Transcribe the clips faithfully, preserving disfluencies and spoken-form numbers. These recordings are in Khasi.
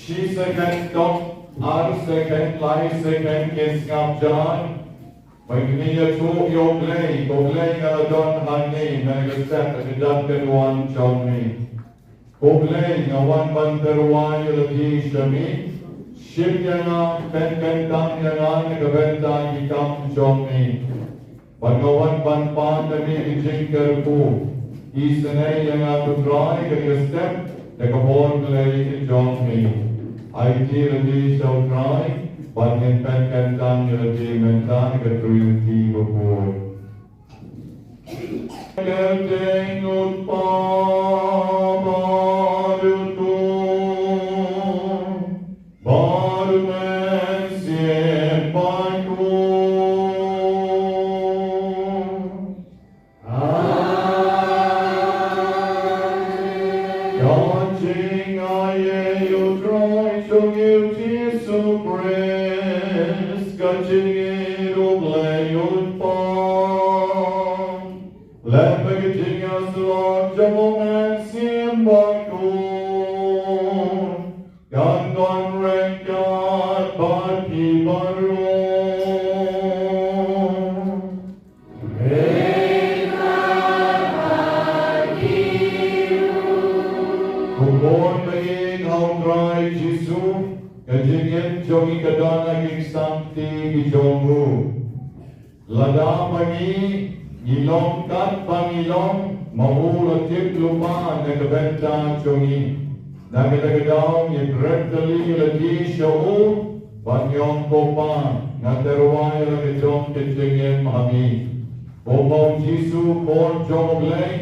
Shi second tok, ar second, lai second, kin sngap jan. Ba ngin ïathuh ïa U Blei, ko Blei nga la don hangne, na ka step ka dap kan wan jong me. Ko Blei nga wan ban tyrwa ïa lade sha me. Shim ïa nga, pynkyntang ïa nga na ka bynta ki kam jong me. Bad nga wan ban pan na me ki jingkyrkhu. Isynei ïa nga ko Trai ha ka step da ka bor Blei ka jong me. Aiti lade sha U Trai, bad ngin pynkyntang ïa lade mynta na ka Trinity bakhuid. Kyrteng U Kpa bad U Khun bad U Mynsiem Bakhuid. Amen. Ka jingaiei U Trai jong ngi U Jisu Khrist, ka jingïeit U Blei U Kpa, lem bad ka jingïasyllok jong U Mynsiem Bakhuid, kan don ryngkat bad phi baroh. Amen. Ko khun ba ïeit ha U Trai Jisu, ka jingim jong ngi ka don ha ki ksangti ki jong u. Lada ma ngi, ngi long kat ba ngi long, ma u la tip lypa na ka bynta jong ngi. Na kata ka daw ngi bret tylli ïa lade sha u, ban ong, Ko Pa, nga tyrwa ïa la ka jong ka jingim ha me. Ko Pa, U Jisu, Khun jong U Blei,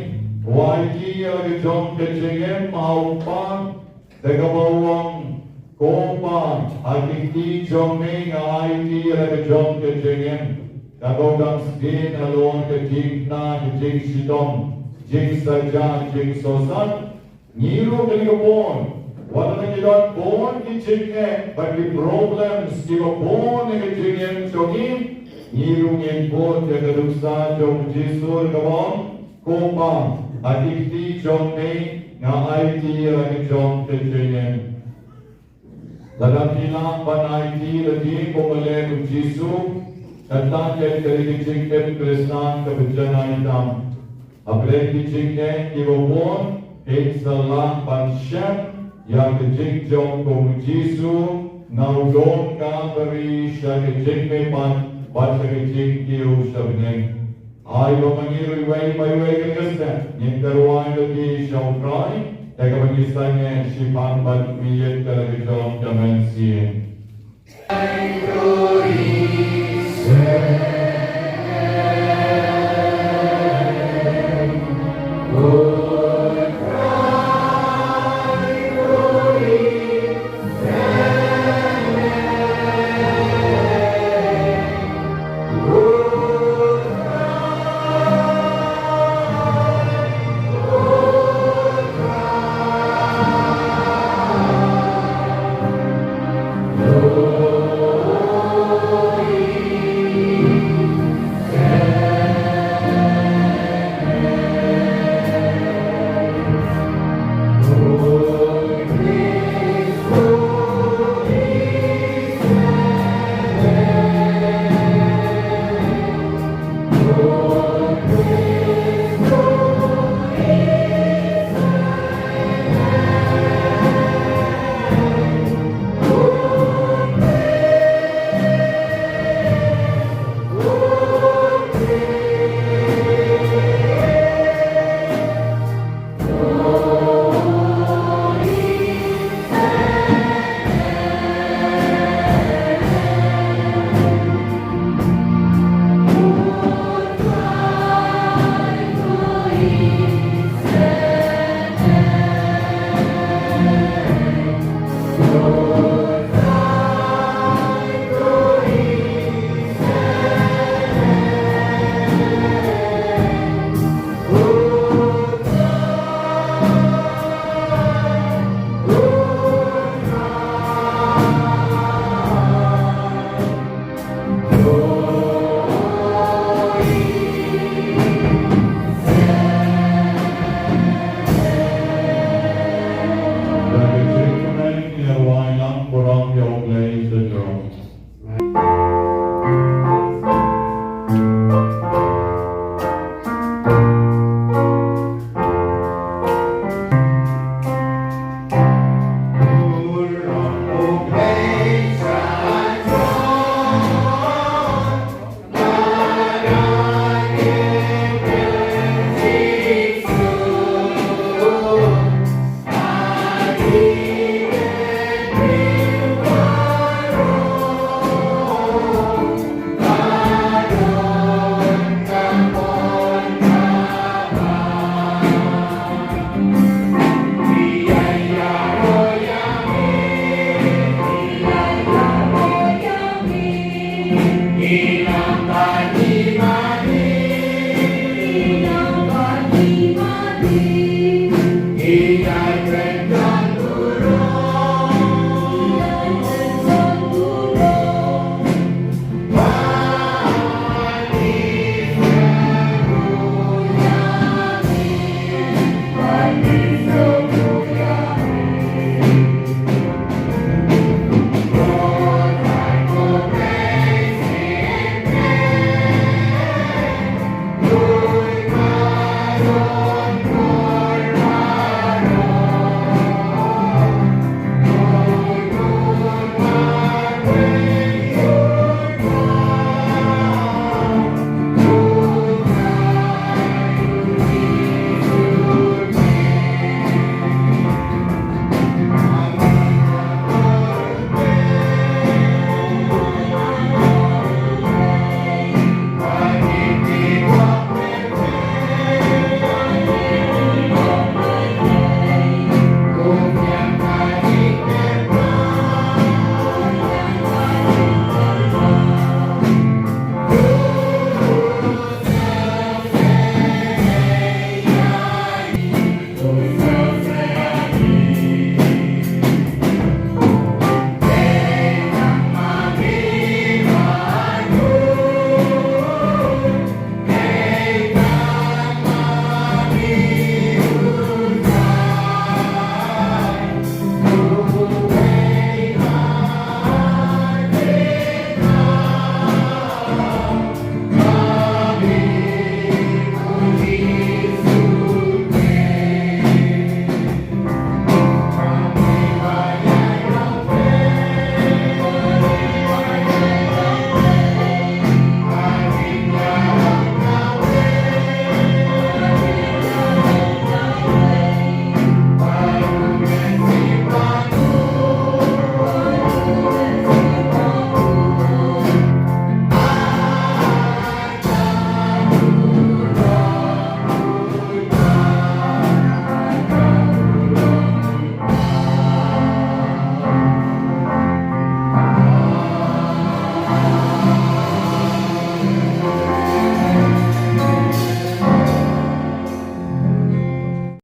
u aiti ïa la ka jong ka jingim ha U Kpa, da kaba u ong, Ko Pa, ha ki kti jong me nga aiti ïa la ka jong ka jingim. Kaba u dang sdien halor ka jingkna ka jingshitom, jingsaja, jingsngewsih. Ngi ruh kane ka bun, wat la ngi don bun ki jingeh bad ki problems kiba bun ha ka jingim jong ngi, ngi ruh ngin bud ïa ka nuksa jong U Jisu kaba ong, Ko Pa, ha ki kti jong me nga aiti ïa la ka jong ka jingim. Lada phi lah ban aiti lade kumba leh U Jisu, kata ka dei ka jingtip Khristan kaba janai tam. Hapdeng ki jingeh kiba bun, phin sa lah ban shem ïa ka jingjop kum U Jisu na u dum Kalbari sha ka jingmihpat bad sha ka jingkiew sha bneng. Ai ba ma ngi ruh iwei pa iwei kan ïa step, ngin tyrwa ïa lade sha U Trai, da kaba ngi sangeh shaphang bad miet ka la ka jong ka mynsiem.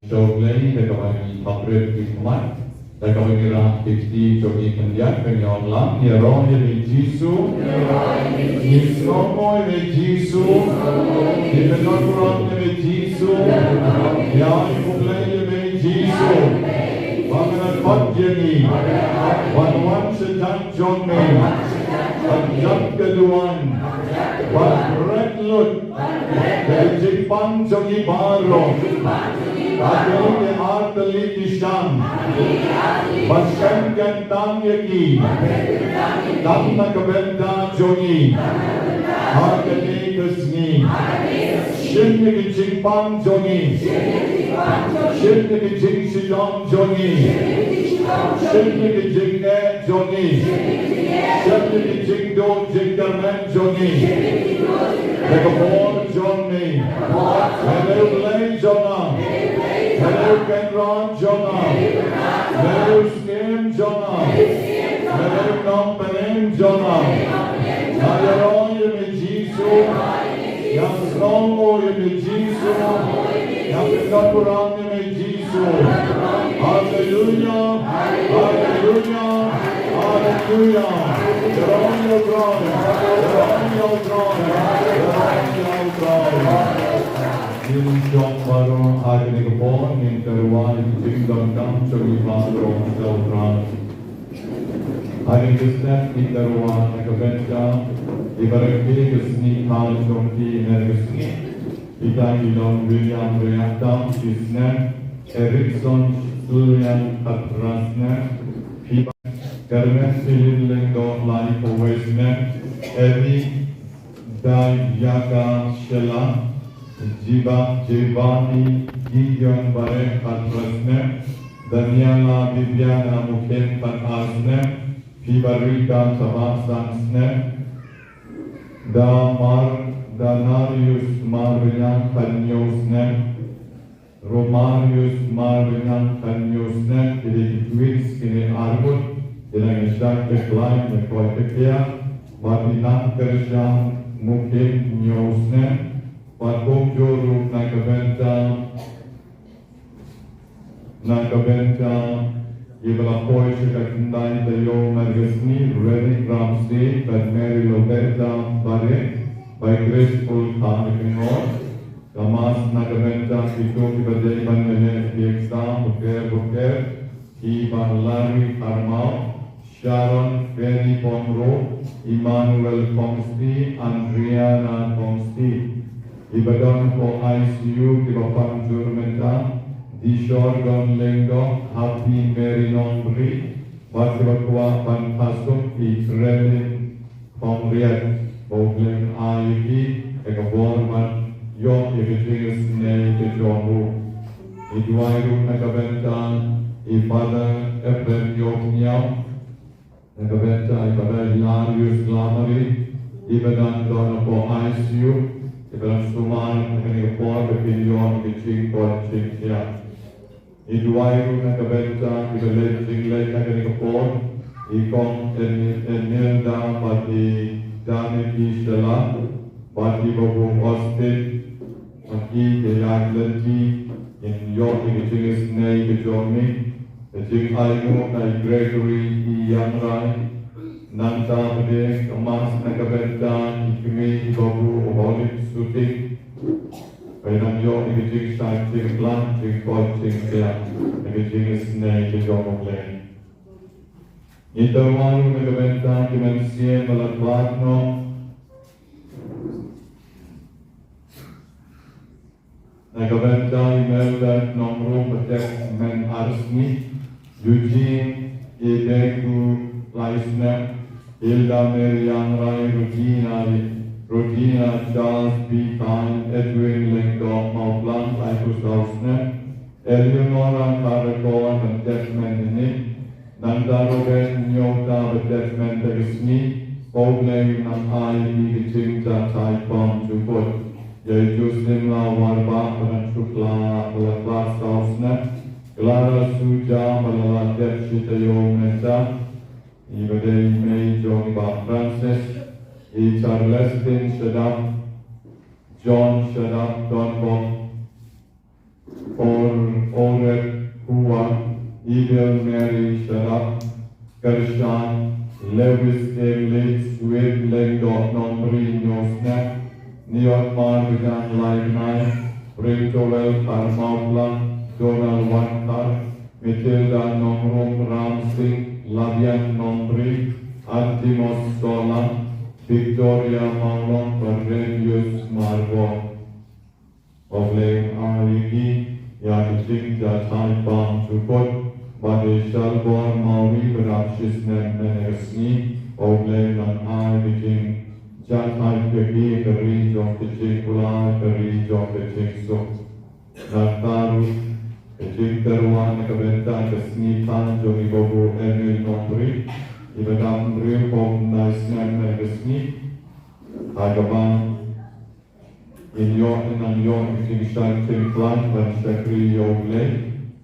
Jong lei da kaba ngi hap rit ki khmat, da kaba ngi rah ki kti jong ngi khyndiat, ka ngi ong lang, ïaroh ïa me Jisu. Ngi sngewnguh ïa me Jisu. Ngi pyndonkam ïa me Jisu. Ïa ngi khublei ïa me Jisu. Ba me la khot ïa ngi. Ba me wan sha jong me. Ban jop ka duwan. Ban bret lut ïa ka jingpang jong ngi baroh. Ha ka lynti ar tylli ki shan. Ban skhem kyntang ïa ki. Tang na ka bynta jong ngi. Ha kane ka sngi. Shim ïa ka jingpang jong ngi. Shim ïa ka jingshitom jong ngi. Shim ïa ka jingeh jong ngi. Shim ïa ka jingduh jingkyrmen jong ngi. Da ka bor jong me. Me dei u Blei jong nga. Me dei u Kynrad jong nga. Me dei u Syiem jong nga. Me dei u Nongpynim jong nga. Nga ïaroh ïa me Jisu. Nga sngewnguh ïa me Jisu. Nga pyndonkam ïa me Jisu. Haleluya. Haleluya. Haleluya. Ïaroh ïa U Trai. Ïaroh ïa U Trai. Ïaroh ïa U Trai. Ngin ïa shong baroh ha kane ka por, ngin ïa rwai ïa ka jingdonkam jong ngi baroh sha U Trai. Ha kane ka step ngin ïa rwai na ka bynta kiba rkhie ka sngi khaw jong ki na ka sngi. Kita ki long William Reachdam shi snem, Erickson Sulian khatphra snem, Carmen Philip Lyngdoh laiphew wei snem, Eric Dayaka Shela, Jiba Jibani Gideon Bareh khatphra snem, Daniela Bibiana Mukhin khatar snem, Pibarika Tabak san snem, Damar Danarius Marbaniang khathynñiew snem, Romarius Marbaniang khathynñiew snem, ki dei ki twins kine arngut, ki dang ïa shad ïa khlaiñ ïa koit ïa khiah, bad i Nangkyrshan Mukhin hynñiew snem, bad kumjuh ruh na ka bynta Na ka bynta kiba la poi sha ka khyndai taïew mynta ka sngi, Renik Ramsey bad Mary Lobeta Barit, by Grace Full Khan Kynroi. Ka mass na ka bynta kito kiba dei ban ïaleh ïa ki exam bapher bapher, ki Bah Larry Kharmau, Sharon Fanny Ponro, Emmanuel Kongsti, Andriana Kongsti. Kiba don hapoh I C U kiba pang jur mynta, Dishor Don Lyngdoh, Happy Mary Nongbri, bad kiba kwah ban phah suk ki Krelin Khongriat, ba U Blei un ai ïa ki ïa ka bor ban ïoh ïa ka jingisynei ka jong u. Ngi duwai ruh na ka bynta i Father Ephraim Ïoh Niaw, na ka bynta i Father Hilarius Lamari, iba dang don hapoh I C U, iba dang sumar ha kane ka por ba kin ïoh ïa ka jingkoit jingkhiah. Ngi duwai ruh na ka bynta kiba leit jingleit ha kane ka por, i Kong En-, Enilda bad i Daniki Shala, bad i Babu Austin, ma ki ki ïaid lynti, ngin ïoh ïa ka jingisynei ka jong ngi, ka jingainguh na i Gregory Ïangrai, nangta pat ka mass na ka bynta i kmie i Babu Holik Suting, ba nang ïoh ïa ka jingshai jingkhlaiñ jingkoit jingkhiah, ïa ka jingisynei ka jong U Blei. Ngi tyrwa ruh na ka bynta ki mynsiem ba la khlad noh. Na ka bynta i Imelda Nongrum ba tep mynta ar sngi, Eugene Ibengu lai snem, Hilda Mary Ïangrai, Rudina, Rudina Charles B. Kine, Edwin Lyngdoh Mawplang laiphew saw snem, Eleonora Karakor ba tep mynhynnin, Nangta Robert Nyota ba tep mynta ka sngi, U Blei un nang ai ïa ki ka jingjahthait bymjukut. Ïa i Josephine Lawarbah ba dang shu khlad, ba la khlad saw snem, Clara Suja ba la lah tep shi taïew mynta, iba dei i mei jong i Bah Francis, i Charlestin Shadap, John Shadap Donbok, Or-, Oreb Hua, Idel Mary Shadap, Kyrshan, Lewis English, Wade Lyngdoh Nongbri hynñiew snem, Niot Marbaniang lai bnai, Prince Joel Kharmawplang, Donald Wankhar, Matilda Nongrum, Ramsing Labiang Nongbri, Antimos Solang, Victoria Mawlong, Barrelius Marbot. U Blei un ai ïa ki ïa ka jingjahthait bymjukut, bad i Shalbor Mawri ba dap shi snem mynne ka sngi, U Blei un nang ai ka jingjahthait ïa ki ha ka ri jong ka jingpula, ha ka ri jong ka jingsuk. Nangta ruh ka jingtyrwa na ka bynta ka sngi than jong i Babu Emil Nongbri, iba dap hynriewphew khyndai snem mynne ka sngi, ha kaba ngin ïoh, ngin nang ïoh ïa ka jingshai jingkhlaiñ ban shakri ïa U Blei.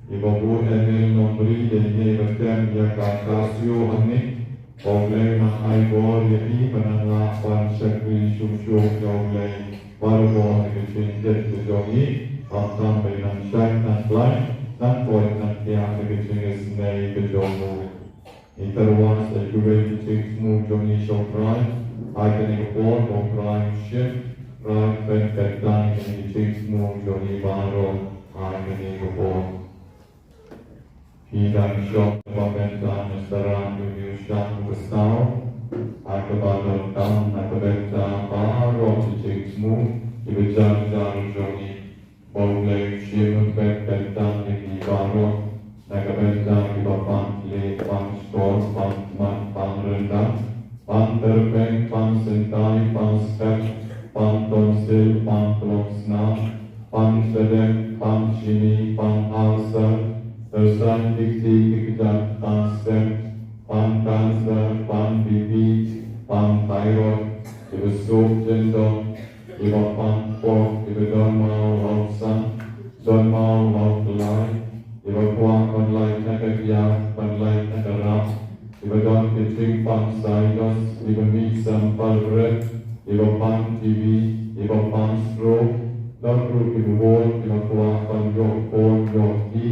I Babu Emil Nongbri dei ne ba tem ïa ka Casio hangne. U Blei un nang ai bor ïa i ban nang lah ban shakri shuh shuh ïa U Blei barabor ha ka jingtip ka jong i. Khamtam ba i nang shait nang khlaiñ, nang koit nang khiah ha ka jingisynei ka jong u. Ngi tyrwa sa ïa kiwei ki jingthmu jong ngi sha U Trai ha kane ka por, ba U Trai un shim, Trai un pynkyntang ïa kine ki jingthmu jong ngi baroh ha kane ka por. Phi dang shoh ba mynta Mister Ram u dei u shah u ba saw ha kaba donkam na ka bynta baroh ki jingthmu kiba jar jar jong ngi. Ba U Blei un shim, un pynkyntang ïa ngi baroh na ka bynta kiba pang khleh, pang shkor, pang khmat, pang ryndang, pang tyrpeng, pang syntai, pang skep, pang tonsil, pang klong snam, pang shadem, pang shini, pang ulcer, tyrsain Pang stem, pang cancer, pang B P, pang thyroid, iba suk jendong, iba pang pok, iba don maw law sang, don maw law klai, iba kwah ban lait na ka biang, ban lait na ka rap, iba don ka jingpang sinus, iba mih sample red, iba pang T B, iba pang stroke, don ruh kiba bun kiba kwah ban ïoh khun ïoh kti,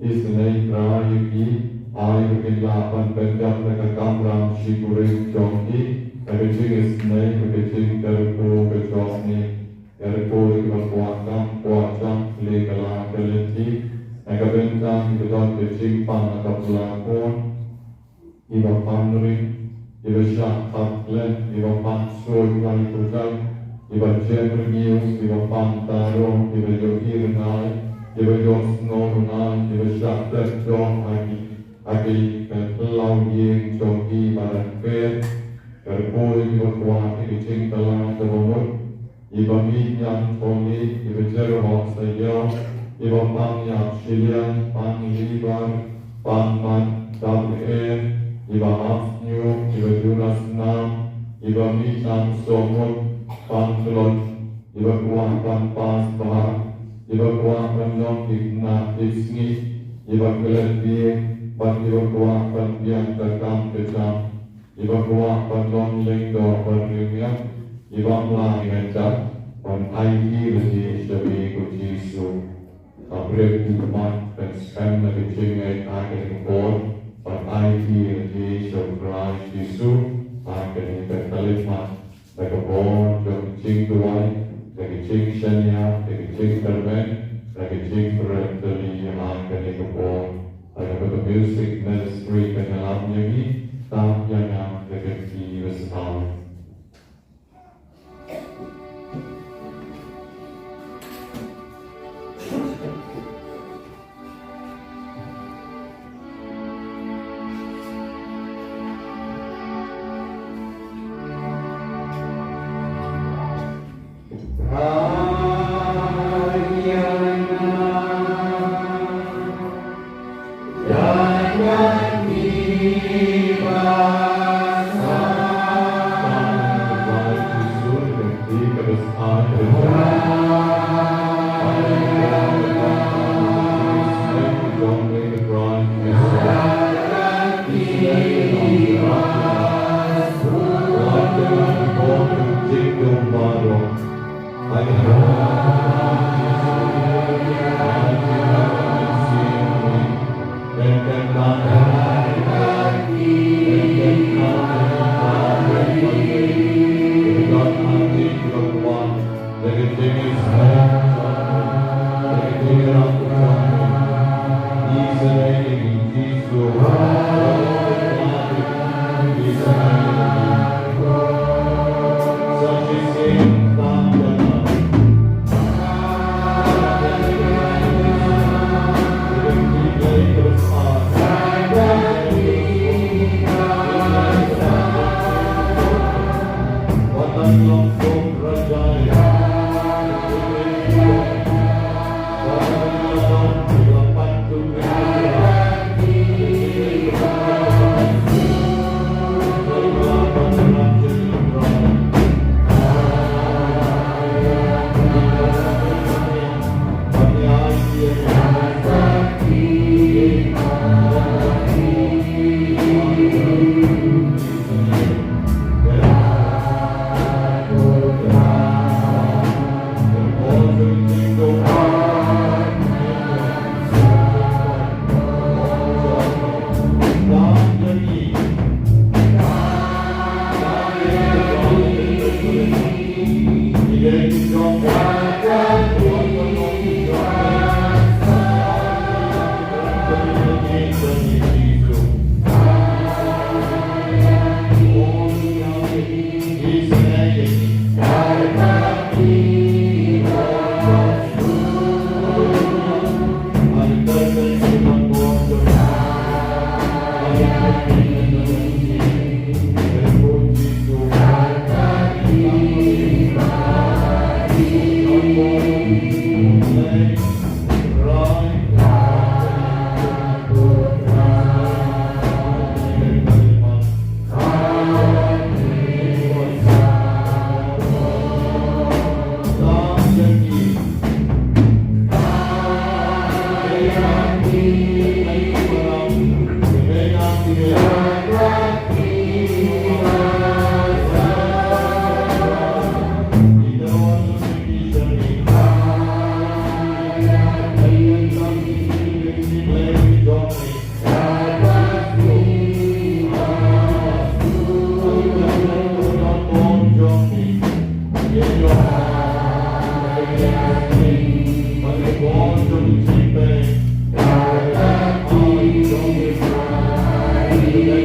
isynei Trai ïa ki, ai ba kin lah ban pynjah na ka kamram shikurim jong ki, na ka jingisynei, na ka jingkyrkhu ka jong me. Kyrkhu ïa kiba kwah kam kwah jam, kli kylla ka lynti, na ka bynta kiba don ka jingpang na ka pla khun. Iba pang ring, iba shah pang klet, iba pang soi ngai kujai, iba jem rngiew, iba pang tarong, iba ïohi rngai, iba ïohsngew rngai, iba shah tep jong ha ki, ha ki ka tlaw ïing jong ki ba dang pher. Kyrkhu ïa kiba kwah ïa ka jingkylla kaba mut, iba mih ñiang thong ïing, iba jer hok sa ïew, iba pang ïap shiliang, pang liver, pang mat, dap eh, iba ap sñiuh, iba ju na snam, iba mih ñiang sohmut, pang kloi, iba kwah ban pass bha, iba kwah ban long ki khynnah ki sngi, iba klet biang, bad iba kwah ban biang ka kam ka jam. Iba kwah ban long lyngdoh ban riewniam, iba mlien, ngan jam ban aiti lade sha me ko Jisu. Ka briew u mat ban skhem na ka jingngeit ha kane ka por, ban aiti lade sha u Khrist Jisu ha kane ka khyllipmat, na ka bor jong ka jingduwai, na ka jingshaniah, na ka jingkyrmen, na ka jingpyrkhat ha kane ka por. Haba ka music ministry kan ïalam ïa ngi, tang ïa nga da ka kti ba sdang.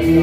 Ha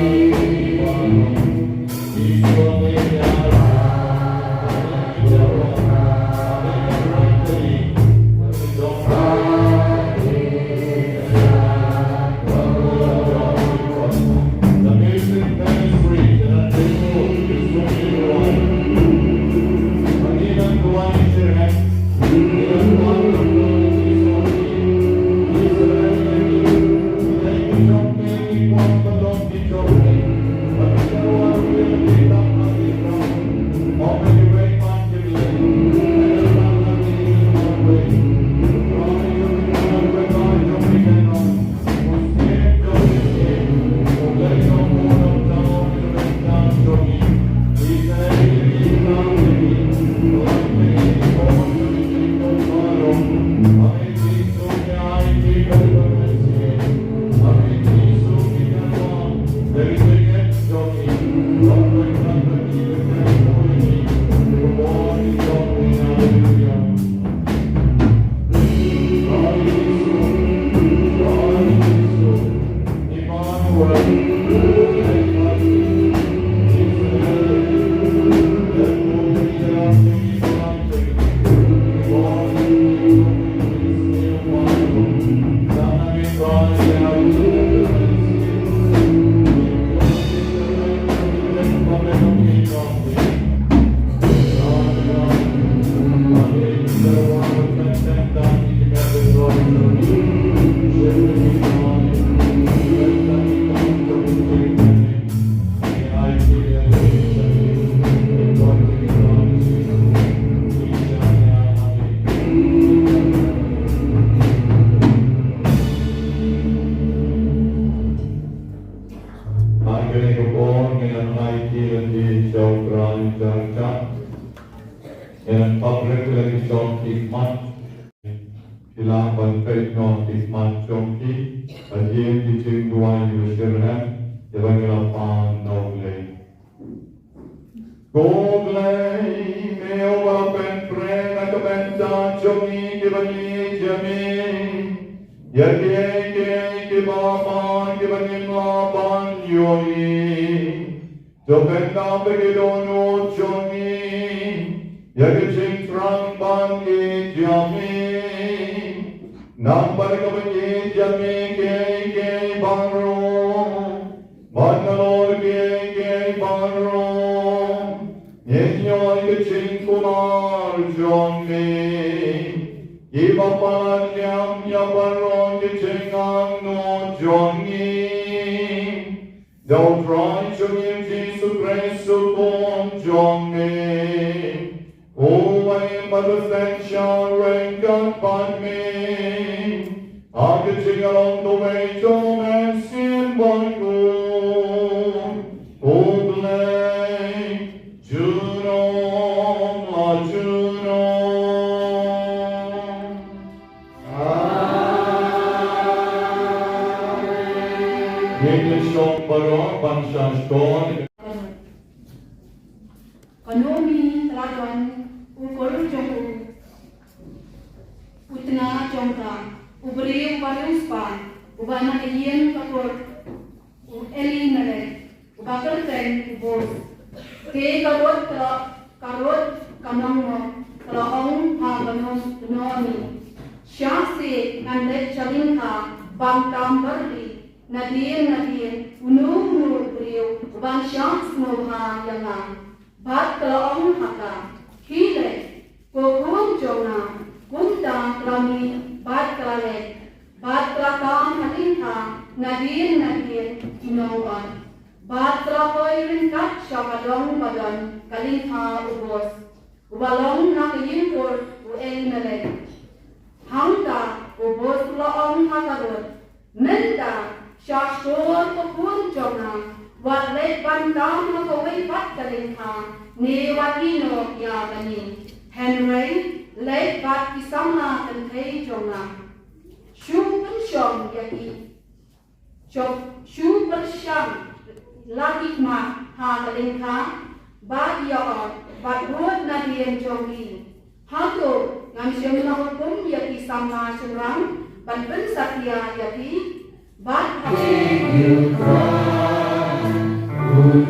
kane ka por ngi nang ai kti lynti sha U Trai Jaiñtia. Ngi nang pap rit ïa la ki jong ki khmat. Ki lah ban peit noh ki khmat jong ki. Hadien ki jingduwai kiba shitrhem, ïa ba ngi la pan na U Blei. Ko Blei, me uba la pynpra na ka bynta jong ngi kiba ngi ïeit ïa me, ïa kiei kiei kiba bha kiba ngim lah ban ïohi. To pyndap ïa ki dohnud jong ngi ïa ka jingthrang ban ïeit ïa me. Namar kaba ngi ïeit ïa me kiei kiei baroh. Bad nalor kiei kiei baroh, ngin ïoh ïa ka jingkular jong me. Kiba palat ïa baroh ki jingangnud jong ngi. Da U Trai jong ngi U Jisu Khrist U Khun jong me. Uba im bad uba sngewsih ryngkat bad me. Ha ka jinglong kawei jong U Mynsiem Bakhuid. U Blei, junom la junom. Amen. Ngin ïa shong baroh ban sha shkor. Ka Naomi ka la don u khun jong u, u tnga jong ka, u briew uba riewspah, uba na ka ïing ka kur u Elimelek, uba kyrteng u Boas. Te ka Ruth ka la, ka Ruth ka nongmok ka la ong ha ka Naomi, Shah seh ngan leit sha lyngkha ban tam byrni. Nadien nadien uno uno u briew u ban shah sngewbha ïa nga. Bad ka la ong ha ka, khie leit, ko khun jong nga. Kumta ka la mih bad ka la leit, bad ka la tam ha lyngkha nadien nadien ki nongot. Bad ka la poi ryngkat sha ka dong ba don ka lyngkha u Boas, uba long na ka ïingkur u Elimelek. Hangta u Boas u la ong ha ka Ruth, mynta sha shkor ko khun jong nga, wat leit ban tam ha kawei pat ka lyngkha, ne wat ïehnoh ïa kane. Hynrei leit bad ki samla kynthei jong nga. Shu pynshong ïa ki, shu, shu pynshong la ki khmat ha ka lyngkha, bad ïa ot, bad bud nadien jong ki. Hato ngam shym la hukum ïa ki samla shynrang ban pynsatia ïa ki? Bad ha Ngi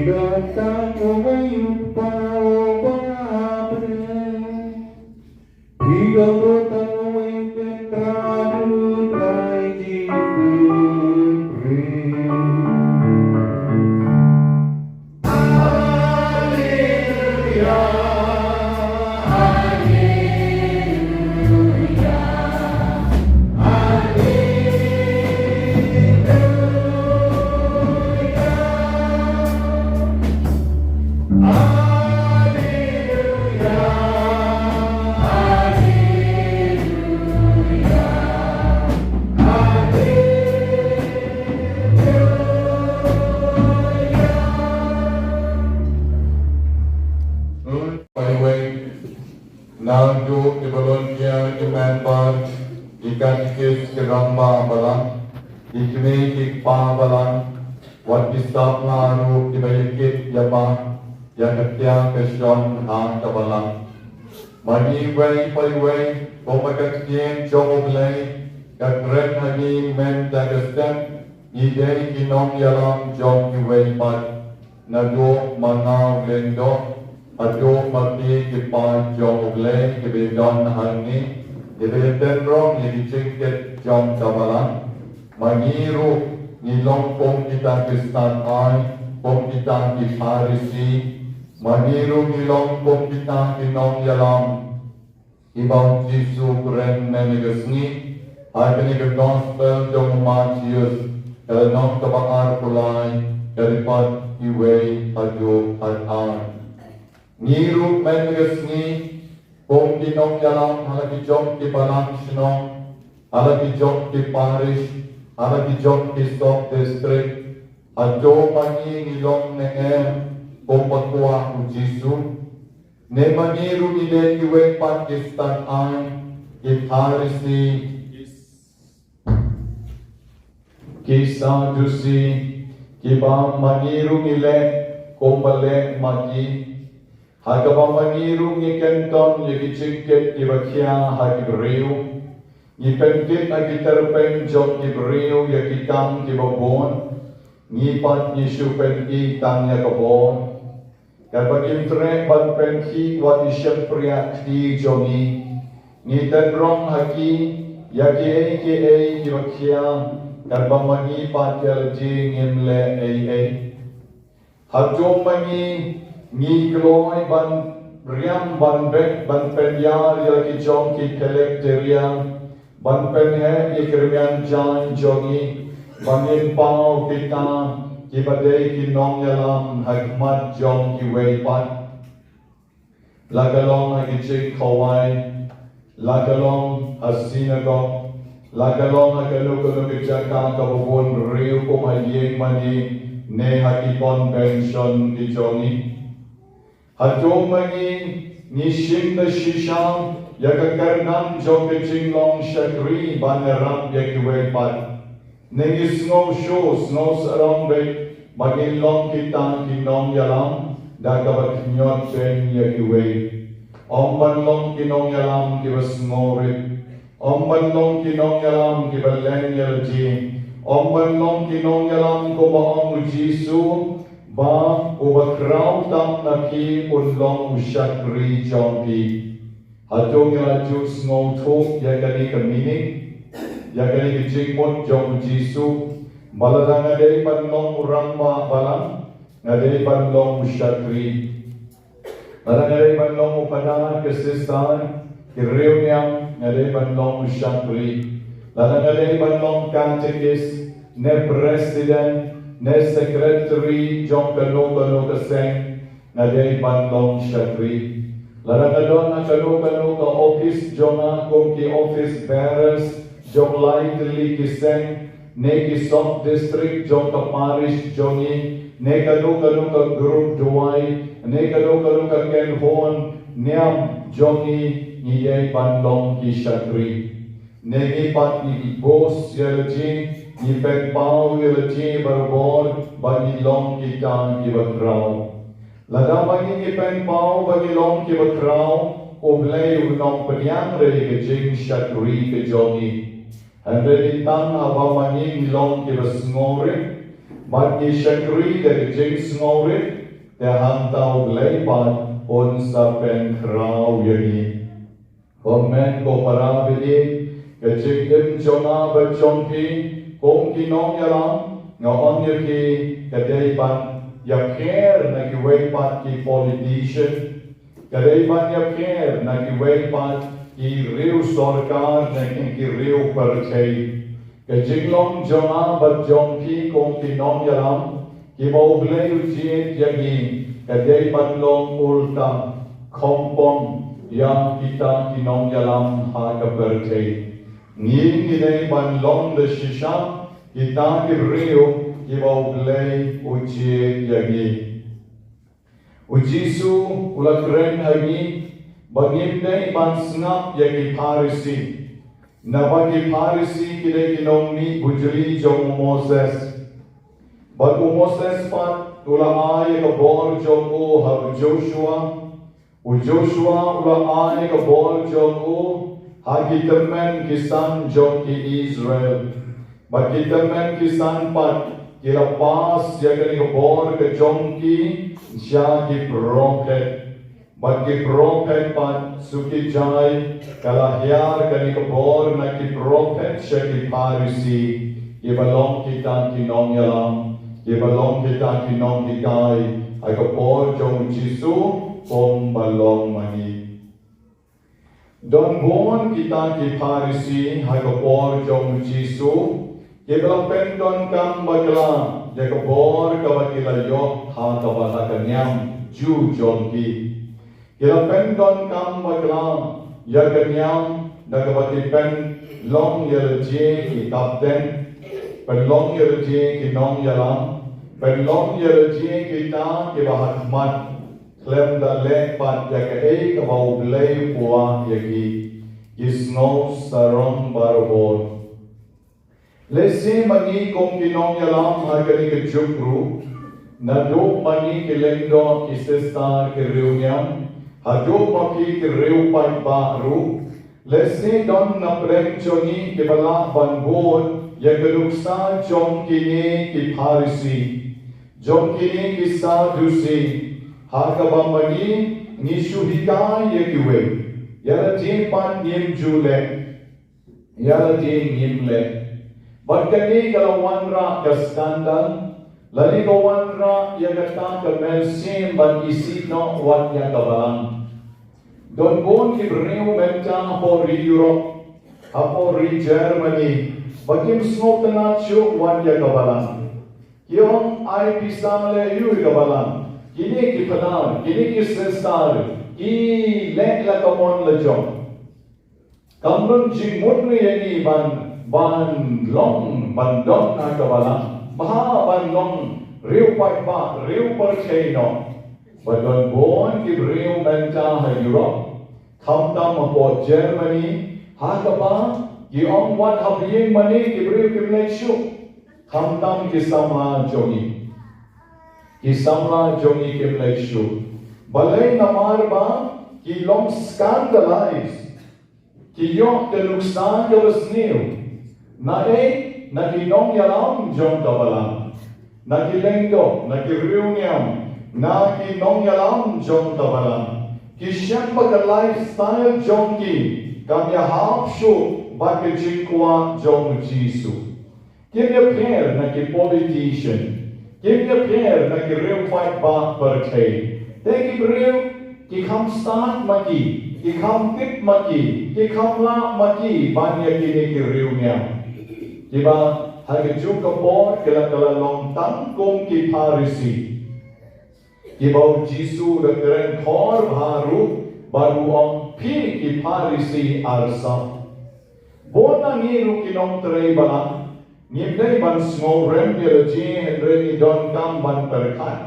don tang uwei u Kpa uba ha bneng. Ngi don ruh tang uwei u Tynrah Trai Jisu Khrist. Naduh ki volunteer, ki member, ki katekist, ki rangbah balang, ki kmie ki kpa balang, wat ki samla ruh kiba ïakit ïaba ïa ka tia ka shon ha ka balang. Ma ngi iwei pa iwei, kumba ka ktien jong U Blei ka kren ha ngi mynta ka step, ngi dei ki nongïalam jong kiwei pat. Naduh ma nga u lyngdoh haduh ma phi ki paid jong U Blei kiba don hangne, kiba ïatynrong ïa ki jingkit jong ka balang. Ma ngi ruh ngi long kum kita ki stad-ai, kum kita ki Pharisi. Ma ngi ruh ngi long kum kita ki nongïalam kiba u Jisu u kren mynne ka sngi ha kane ka Gospel jong u Mathaios, ka lynnong kaba arphew lai, ka dkhot iwei haduh khatar. Ngi ruh mynne ka sngi kum ki nongïalam ha la ki jong ki balang shnong, ha la ki jong ki parish, ha la ki jong ki sub district, hato ma ngi ngi long ne em kumba kwah u Jisu? Ne ma ngi ruh ngi dei kiwei pat ki stad-ai, ki Pharisi, ki Sadusi, kiba ma ngi ruh ngi leh kumba leh ma ki, ha kaba ma ngi ruh ngi kynton ïa ki jingkit kiba khia ha ki briew, ngi pynkit ha ki tyrpeng jong ki briew ïa ki kam kiba bun, ngi pat ngi shu pyni tang ïa ka bor. Katba kim treh ban pynkhih wat ki shympriahkti jong ngi, ngi tynrong ha ki ïa kiei kiei kiba khia, katba ma ngi pat ïa lade ngim leh ei ei. Hato ma ngi ngi kloi ban riam ban beh ban pynïar ïa la ki jong ki phelek teria, ban pynheh ïa ki rmiang jaiñ jong ngi, ban ngin paw kita kiba dei ki nongïalam ha khmat jong kiwei pat. La ka long ha ki jingkhawai, la ka long ha synagog, la ka long ha kano kano ka jaka kaba bun briew kum ha ïing mane ne ha ki convention ki jong ngi. Hato ma ngi ngi shim da shisha ïa ka kyrdan jong ka jinglong shakri ban ïarap ïa kiwei pat? Ne ngi sngew shuh sngew sarong beit ba ngin long kita ki nongïalam da kaba khñiot beiñ ïa kiwei? Ym ban long ki nongïalam kiba sngewrit. Ym ban long ki nongïalam kiba len ïa lade. Ym ban long ki nongïalam kumba ong u Jisu ba uba khraw tam na phi un long u shakri jong phi. Hato ngi la ju sngewthuh ïa kane ka meaning, ïa kane ka jingmut jong u Jisu, ba lada nga dei ban long u rangbah balang, nga dei ban long u shakri? Lada nga dei ban long u phadar, ka sister, ki riewniam, nga dei ban long u shakri. Lada nga dei ban long katekist ne president ne secretary jong kano kano ka seng, nga dei ban long shakri. Lada ka don ha kano kano ka office jong nga kum ki office bearers jong lai tylli ki seng, ne ki sub district jong ka parish jong ngi, ne kano kano ka group duwai, ne kano kano ka kynhun niam jong ngi, ngi dei ban long ki shakri. Ne ngi pat ngi boast ïa lade, ngi pynpaw ïa lade barabor ba ngi long kita kiba khraw. Lada ma ngi ngi pynpaw ba ngi long kiba khraw, U Blei un ym pdiang re ïa ka jingshakri ka jong ngi. Hynrei tang haba ma ngi ngi long kiba sngewrit bad ngi shakri da ka jingsngewrit, te hangta U Blei pat un sa pynkhraw ïa ngi. Ko hynmen ko para baieit, ka jingim jong nga bad jong phi kum ki nongïalam, nga ong ïa phi, ka dei ban ïapher na kiwei pat ki politician, ka dei ban ïapher na kiwei pat ki riew sorkar ne ki riew pyrthei. Ka jinglong jong nga bad jong phi kum ki nongïalam kiba U Blei u jied ïa ngi, ka dei ban long ulta, khongpong ïa kita ki nongïalam ha ka pyrthei. Ngi ngi dei ban long da shisha kita ki briew kiba U Blei u jied ïa ngi. U Jisu u la kren ha ngi ba ngim dei ban sngap ïa ki Pharisi. Naba ki Pharisi ki dei ki nongmih bujli jong u Moses. Bad u Moses pat u la ai ïa ka bor jong u ha u Joshua. U Joshua u la ai ïa ka bor jong u ha ki tymmen ki san jong ki Israel. Bad ki tymmen ki san pat ki la pass ïa kane ka bor ka jong ki sha ki prophet. Bad ki prophet pat, shu ki jai ka la hiar kane ka bor na ki prophet sha ki Pharisi, kiba long kita ki nongïalam, kiba long kita ki nonghikai ha ka por jong u Jisu, kumba long ma ngi. Don bun kita ki Pharisi ha ka por jong u Jisu, kiba la pyndonkam bakla ïa ka bor kaba ki la ïoh ha kaba ha ka niam Jiw jong ki. Ki la pyndonkam bakla ïa ka niam da kaba ki pynlong ïa lade ki kapten, pynlong ïa lade ki nongïalam, pynlong ïa lade kita kiba ha khmat, khlem da leh pat ïa kaei kaba U Blei u kwah ïa ki, ki sngew sarong barabor. Lehse ma ngi kum ki nongïalam ha kane ka juk ruh, naduh ma ngi ki lyngdoh ki sister ki riewniam, haduh ma phi ki riew paidbah ruh, lehse don na pdeng jong ngi kiba lah ban bud ïa ka nuksa jong kine ki Pharisi, jong kine ki Sadusi, ha kaba ma ngi ngi shu hikai ïa kiwei, ïa lade pat ngim ju leh, ïa lade ngim leh. Bad kane ka la wanrah ka skandal, lane ka wanrah ïa kata ka mynsiem ban isih noh wat ïa ka balang. Don bun ki briew mynta hapoh ri Europe, hapoh ri Germany, ba kim sngewtynnat shuh wat ïa ka balang. Ki ong ai pisa leh aïu ïa ka balang. Kine ki Phadar, kine ki sister, ki leh la ka mon la jong. Kam don jingmut ïa ngi ban, ban long, ban don ha ka balang. Bha ban long riew paidbah, riew pyrthei noh. Ba don bun ki briew mynta ha Europe, khamtam hapoh Germany, ha kaba ki ong wat ha bneng mane ki briew kim leit shuh. Khamtam ki samla jong ngi, ki samla jong ngi kim leit shuh. Balei? Namar ba ki long scandalized. Ki ïoh ka nuksa kaba sniew. Na ei? Na ki nongïalam jong ka balang. Na ki lyngdoh, na ki riewniam, na ki nongïalam jong ka balang. Ki shem ba ka lifestyle jong ki kam ïahap shuh bad ka jingkwah jong u Jisu. Kim ïapher na ki politician, kim ïapher na ki riew paidbah pyrthei. Te ki briew ki kham stad ma ki, ki kham tip ma ki, ki kham lah ma ki ban ïa kine ki riewniam. Kiba ha ka juk ka por ki la, ki la long tang kum ki Pharisi. Kiba u Jisu u da kren khor bha ruh Bad u ong, phi ki Pharisi arsap. Bun na ngi ruh ki nongtrei balang, ngim dei ban sngewrem ïa la jong, hynrei ngi donkam ban pyrkhat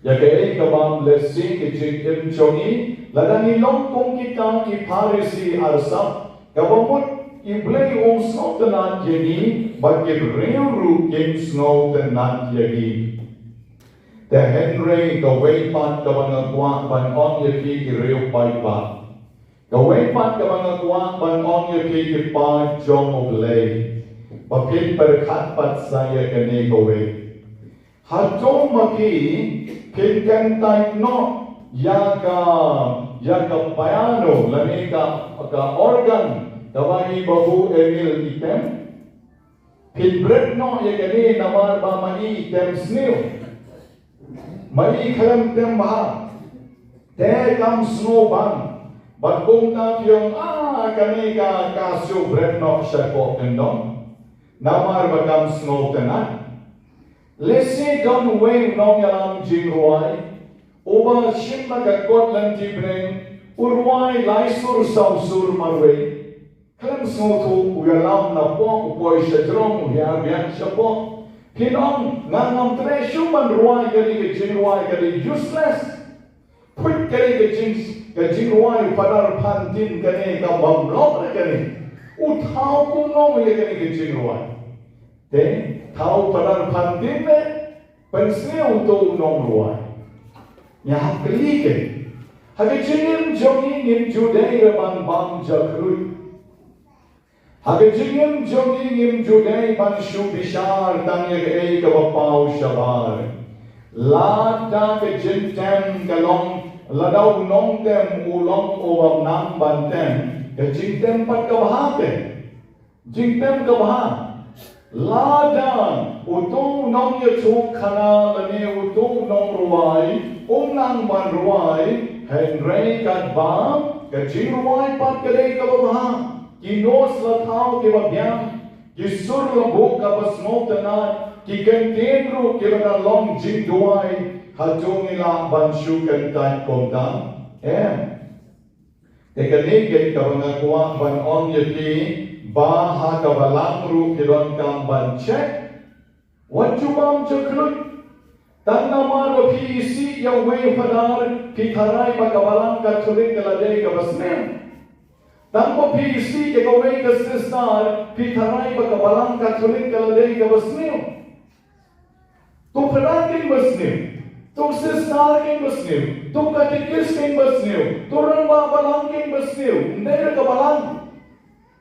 ïa kaei ka bym lehse ka jingim jong ngi, lada ngi long kum kita ki Pharisi arsap, kaba mut U Blei um sngewtynnad ïa ngi, bad ki briew ruh kim sngewtynnad ïa ngi. Te hynrei kawei pat kaba nga kwah ban ong ïa phi ki riew paidbah. Kawei pat kaba nga kwah ban ong ïa phi ki paid jong U Blei. Ba phin pyrkhat pat sa ïa kane kawei. Hato ma phi phin kyntait noh ïa ka, ïa ka piano lane ka, ka organ kaba i babu Emil i tem? Phin bret noh ïa kane namar ba ma i tem sniew. Ma i khlem tem bha. Te kam sngewbang. Bad kumta phi ong, ah, kane ka, ka shu bret noh shapoh kyndong. Namar ba kam sngewtynnad. Lehse don uwei u nongïalam jingrwai uba shim na ka kot lynti bneng, u rwai lai sur saw sur marwei. Khlem sngewthuh u ïalam napoh, u poi sha jrong, u hiar biang shapoh. Phin ong, nga ngam treh shuh ban rwai kane ka jingrwai, ka dei useless. Put kane ka jing, ka jingrwai Phadar Phantin kane ka bym long re kane. U thaw kumno ïa kane ka jingrwai? Te thaw Phadar Phantin ne pynsniew uto u nongrwai? Ngi hap kylli kein. Ha ka jingim jong ngi ngim ju dei re ban bam jakhluit. Ha ka jingim jong ngi ngim ju dei ban shu bishar tang ïa kaei kaba paw shabar. Lada ka jingtem ka long, lada u nongtem u long u bym nang ban tem, ka jingtem pat ka bha te. Jingtem ka bha. Lada uto u nongïathuhkhana lane uto u nongrwai um nang ban rwai, hynrei katba ka jingrwai pat ka dei kaba bha. Ki notes la thaw kiba biang, ki sur la buh kaba sngewtynnad, ki kyntien ruh kiba la long jingduwai, hato ngi lah ban shu kyntait kumta? Em. Te kane keiñ kaba nga kwah ban ong ïa phi, ba ha ka balang ruh ki donkam ban check. Wat ju bam jakhluit. Tang namar ba phi isih ïa uwei u phadar, phi tharai ba ka balang Katholik ka la dei kaba sniew. Tang ba phi isih ïa kawei ka sister, phi tharai ba ka balang Katholik ka la dei kaba sniew. To phadar kein ba sniew, to sister kein ba sniew, to katikis kein ba sniew, to rangbah balang kein ba sniew, ym dei re ka balang.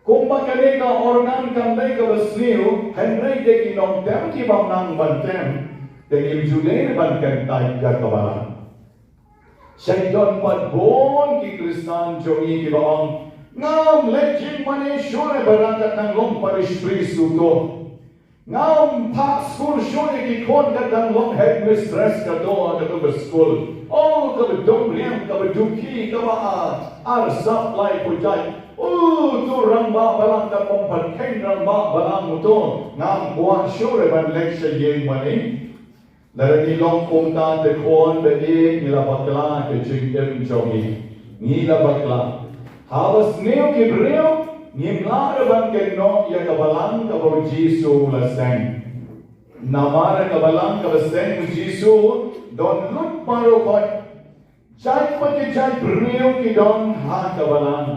Kumba kane ka organ kam dei kaba sniew, hynrei dei ki nongtem ki bym nang ban tem, te ngim ju dei re ban kyntait ïa ka balang. Sa don pat bun ki Khristan jong ngi kiba ong, ngam leit jingmane shuh re ba dang kat nang long parish priest uto. Ngam phah skul shuh ïa ki khun kat dang long headmistress kato, kato ka skul. Oh, kaba dum riang, kaba dukhi, kaba, ah, arsap lai pujai. Oh, to rangbah balang kat bym pat kheiñ rangbah balang uto. Ngam kwah shuh re ban leit sha ïing mane. Lada ngi long kumta te khun ba ïeit, ngi la bakla ka jingim jong ngi. Ngi la bakla. Haba sniew ki briew, ngim lah re ban kynnoh ïa ka balang kaba u Jisu u la seng. Namar ka balang kaba seng u Jisu don lut baroh khoit. Jait pa ki jait briew ki don ha ka balang.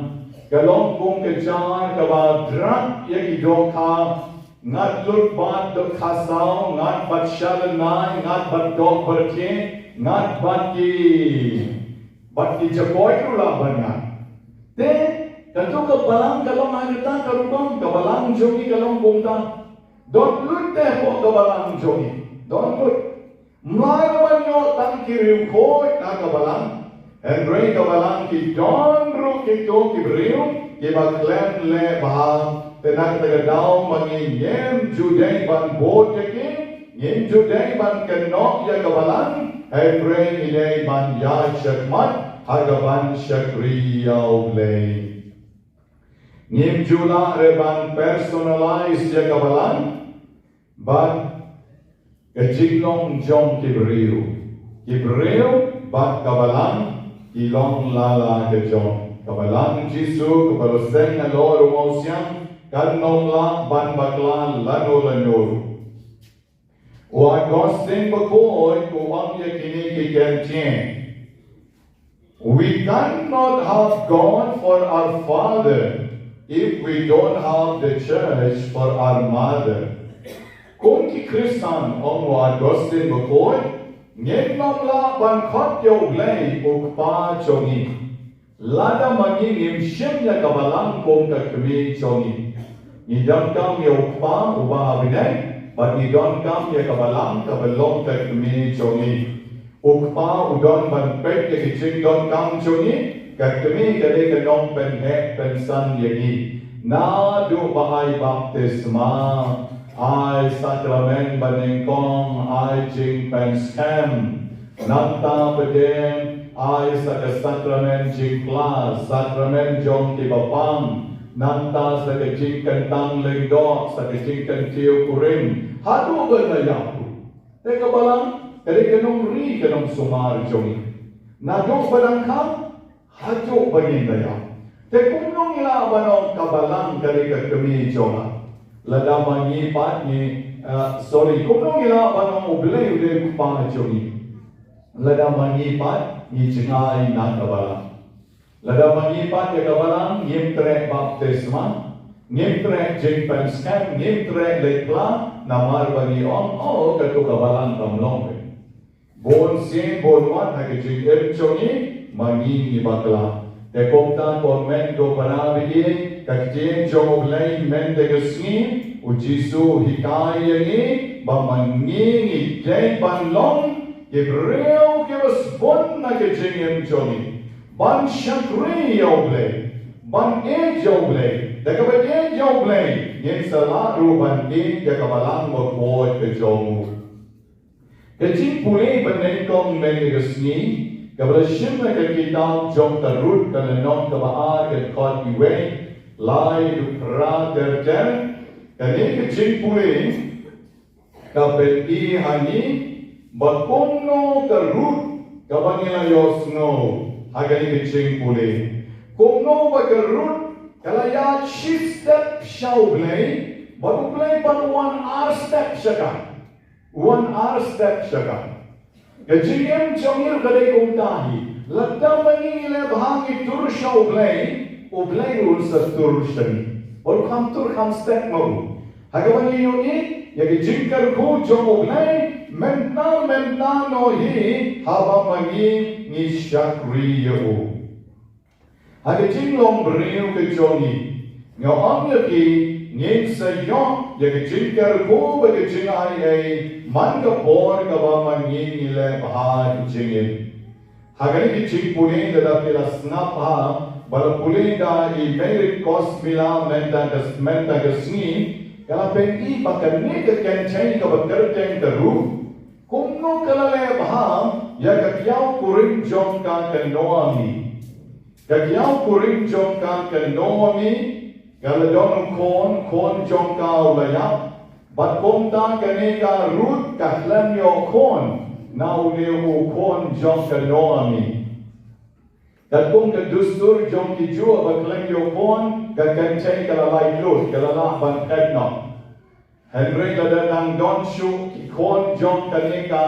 Ka long kum ka jar kaba drap ïa ki dohkha. Ngat lut bad dohkha saw, ngat bad sha lynnai, ngat bad doh byrthie, ngat bad ki, bad ki jakoit ruh lah ban ngat. Te kato ka balang ka long ha kata ka rukom, ka balang jong ngi ka long kumta. Don lut te hapoh ka balang jong ngi. Don lut. Ym lah ban ïoh tang ki riewkhuid na ka balang. Hynrei ka balang ki don ruh kito ki briew kiba khlem leh bha. Te na kata ka daw ma ngi ngim ju dei ban bud ïa ki, ngim ju dei ban kynnoh ïa ka balang. Hynrei ngi dei ban ïaid shakhmat ha ka ban shakri ïa U Blei. Ngim ju lah re ban personalize ïa ka balang bad ka jinglong jong ki briew. Ki briew bad ka balang Ki long lala ka jong ka Balang Jisu kaba la seng halor u mawsiang, kan ym lah ban bakla lano lano. U Augustine Bakhuid u ong ïa kine ki kyntien: We cannot have God for our Father if we don't have the church for our mother. Kum ki Khristan, ong u Augustine Bakhuid, ngim lah ban khot ïa U Blei u Kpa jong ngi lada ma ngi ngim shim ïa ka Balang kum ka kmie jong ngi. Ngi donkam ïa u Kpa uba ha bneng, bad ngi donkam ïa ka Balang kaba long ka kmie jong ngi. U Kpa u don ban peit ïa ka jingdonkam jong ngi. Ka kmie ka dei ka nongpynheh pynsan ïa ngi. Naduh ba ai baptisma, ai sakramen banyngkong, ai jingpynskhem, nangta pat ai sa ka sakramen jingkylla, sakramen jong kiba pang, nangta sa ka jingkyntang lyngdoh, sa ka jingkyntiew kurim, haduh ban da ïap ruh. Te ka Balang ka dei ka nongri, ka nongsumar jong ngi. Naduh ba dang khang haduh ba ngin da ïap. Te kumno ngi lah ban ong ka Balang ka dei ka kmie jong nga, lada ma ngi pat ngi, ah, sorry, kumno ngi lah ban ong U Blei u dei u Kpa jong ngi, lada ma ngi pat ngi jngai na ka Balang? Lada ma ngi pat ïa ka Balang ngim treh baptisma, ngim treh jingpynskhem, ngim treh leit pla, namar ba ngi ong, oh, kato ka Balang kam long. Bun sien bun wat ha ka jingim jong ngi ma ngi ngi bakla. Te kumta ko hynmen ko para baieit, ka ktien jong U Blei mynta ka sngi, U Jisu u hikai ïa ngi ba ma ngi ngi dei ban long ki briew kiba sbun na ka jingim jong ngi ban shakri ïa U Blei, ban ïeit ïa U Blei. Da kaba ïeit ïa U Blei ngin sa lah ruh ban ïeit ïa ka Balang bakhuid ka jong u. Ka jingpule banyngkong mynta ka sngi kaba la shim na ka kitab jong ka Ruth, ka lynnong kaba ar, ka dkhot kawei, lai haduh phra ter ter. Kane ka jingpule ka pyni ha ngi ba kumno ka Ruth kaba ngi la ïohsngew ha kane ka jingpule, kumno ba ka Ruth ka la ïaid shi step sha U Blei, bad U Blei pat u wan ar step sha ka. Wan ar step sha ka. Ka jingim jong ngi ka dei kumta hi. Lada ma ngi ngi leh bha, ngi tur sha U Blei, U Blei un sa tur sha ngi. Bad u kham tur kham step ma u. Ha kaba ngi ïohi ïa ka jingkyrkhu jong U Blei mynta mynta noh hi, haba ma ngi ngi shakri ïa u. Ha ka jinglong briew ka jong ngi, nga ong ïa phi, ngin sa ïoh ïa ka jingkyrkhu bad ka jingai ei man ka por kaba ma ngi ngi leh bha ka jingim. Ha kane ka jingpule, lada phi la sngap bha, ba la pule da i Mary Cosmila mynta ka, mynta ka sngi, ka la pyni ba kane ka kynthei kaba kyrteng ka Ruth, kumno ka la leh bha ïa ka kiaw kurim jong ka, ka Naomi. Ka kiaw kurim jong ka, ka Naomi, ka la don u khun, khun jong ka u la ïap. Bad kumta kane ka Ruth ka khlem ïoh khun na une u khun jong ka Naomi. Katkum ka dustur jong ki Jiw, ba khlem ïoh khun, ka kynthei ka la lait lut, ka la lah ban phet noh. Hynrei lada dang don shuh ki khun jong kane ka,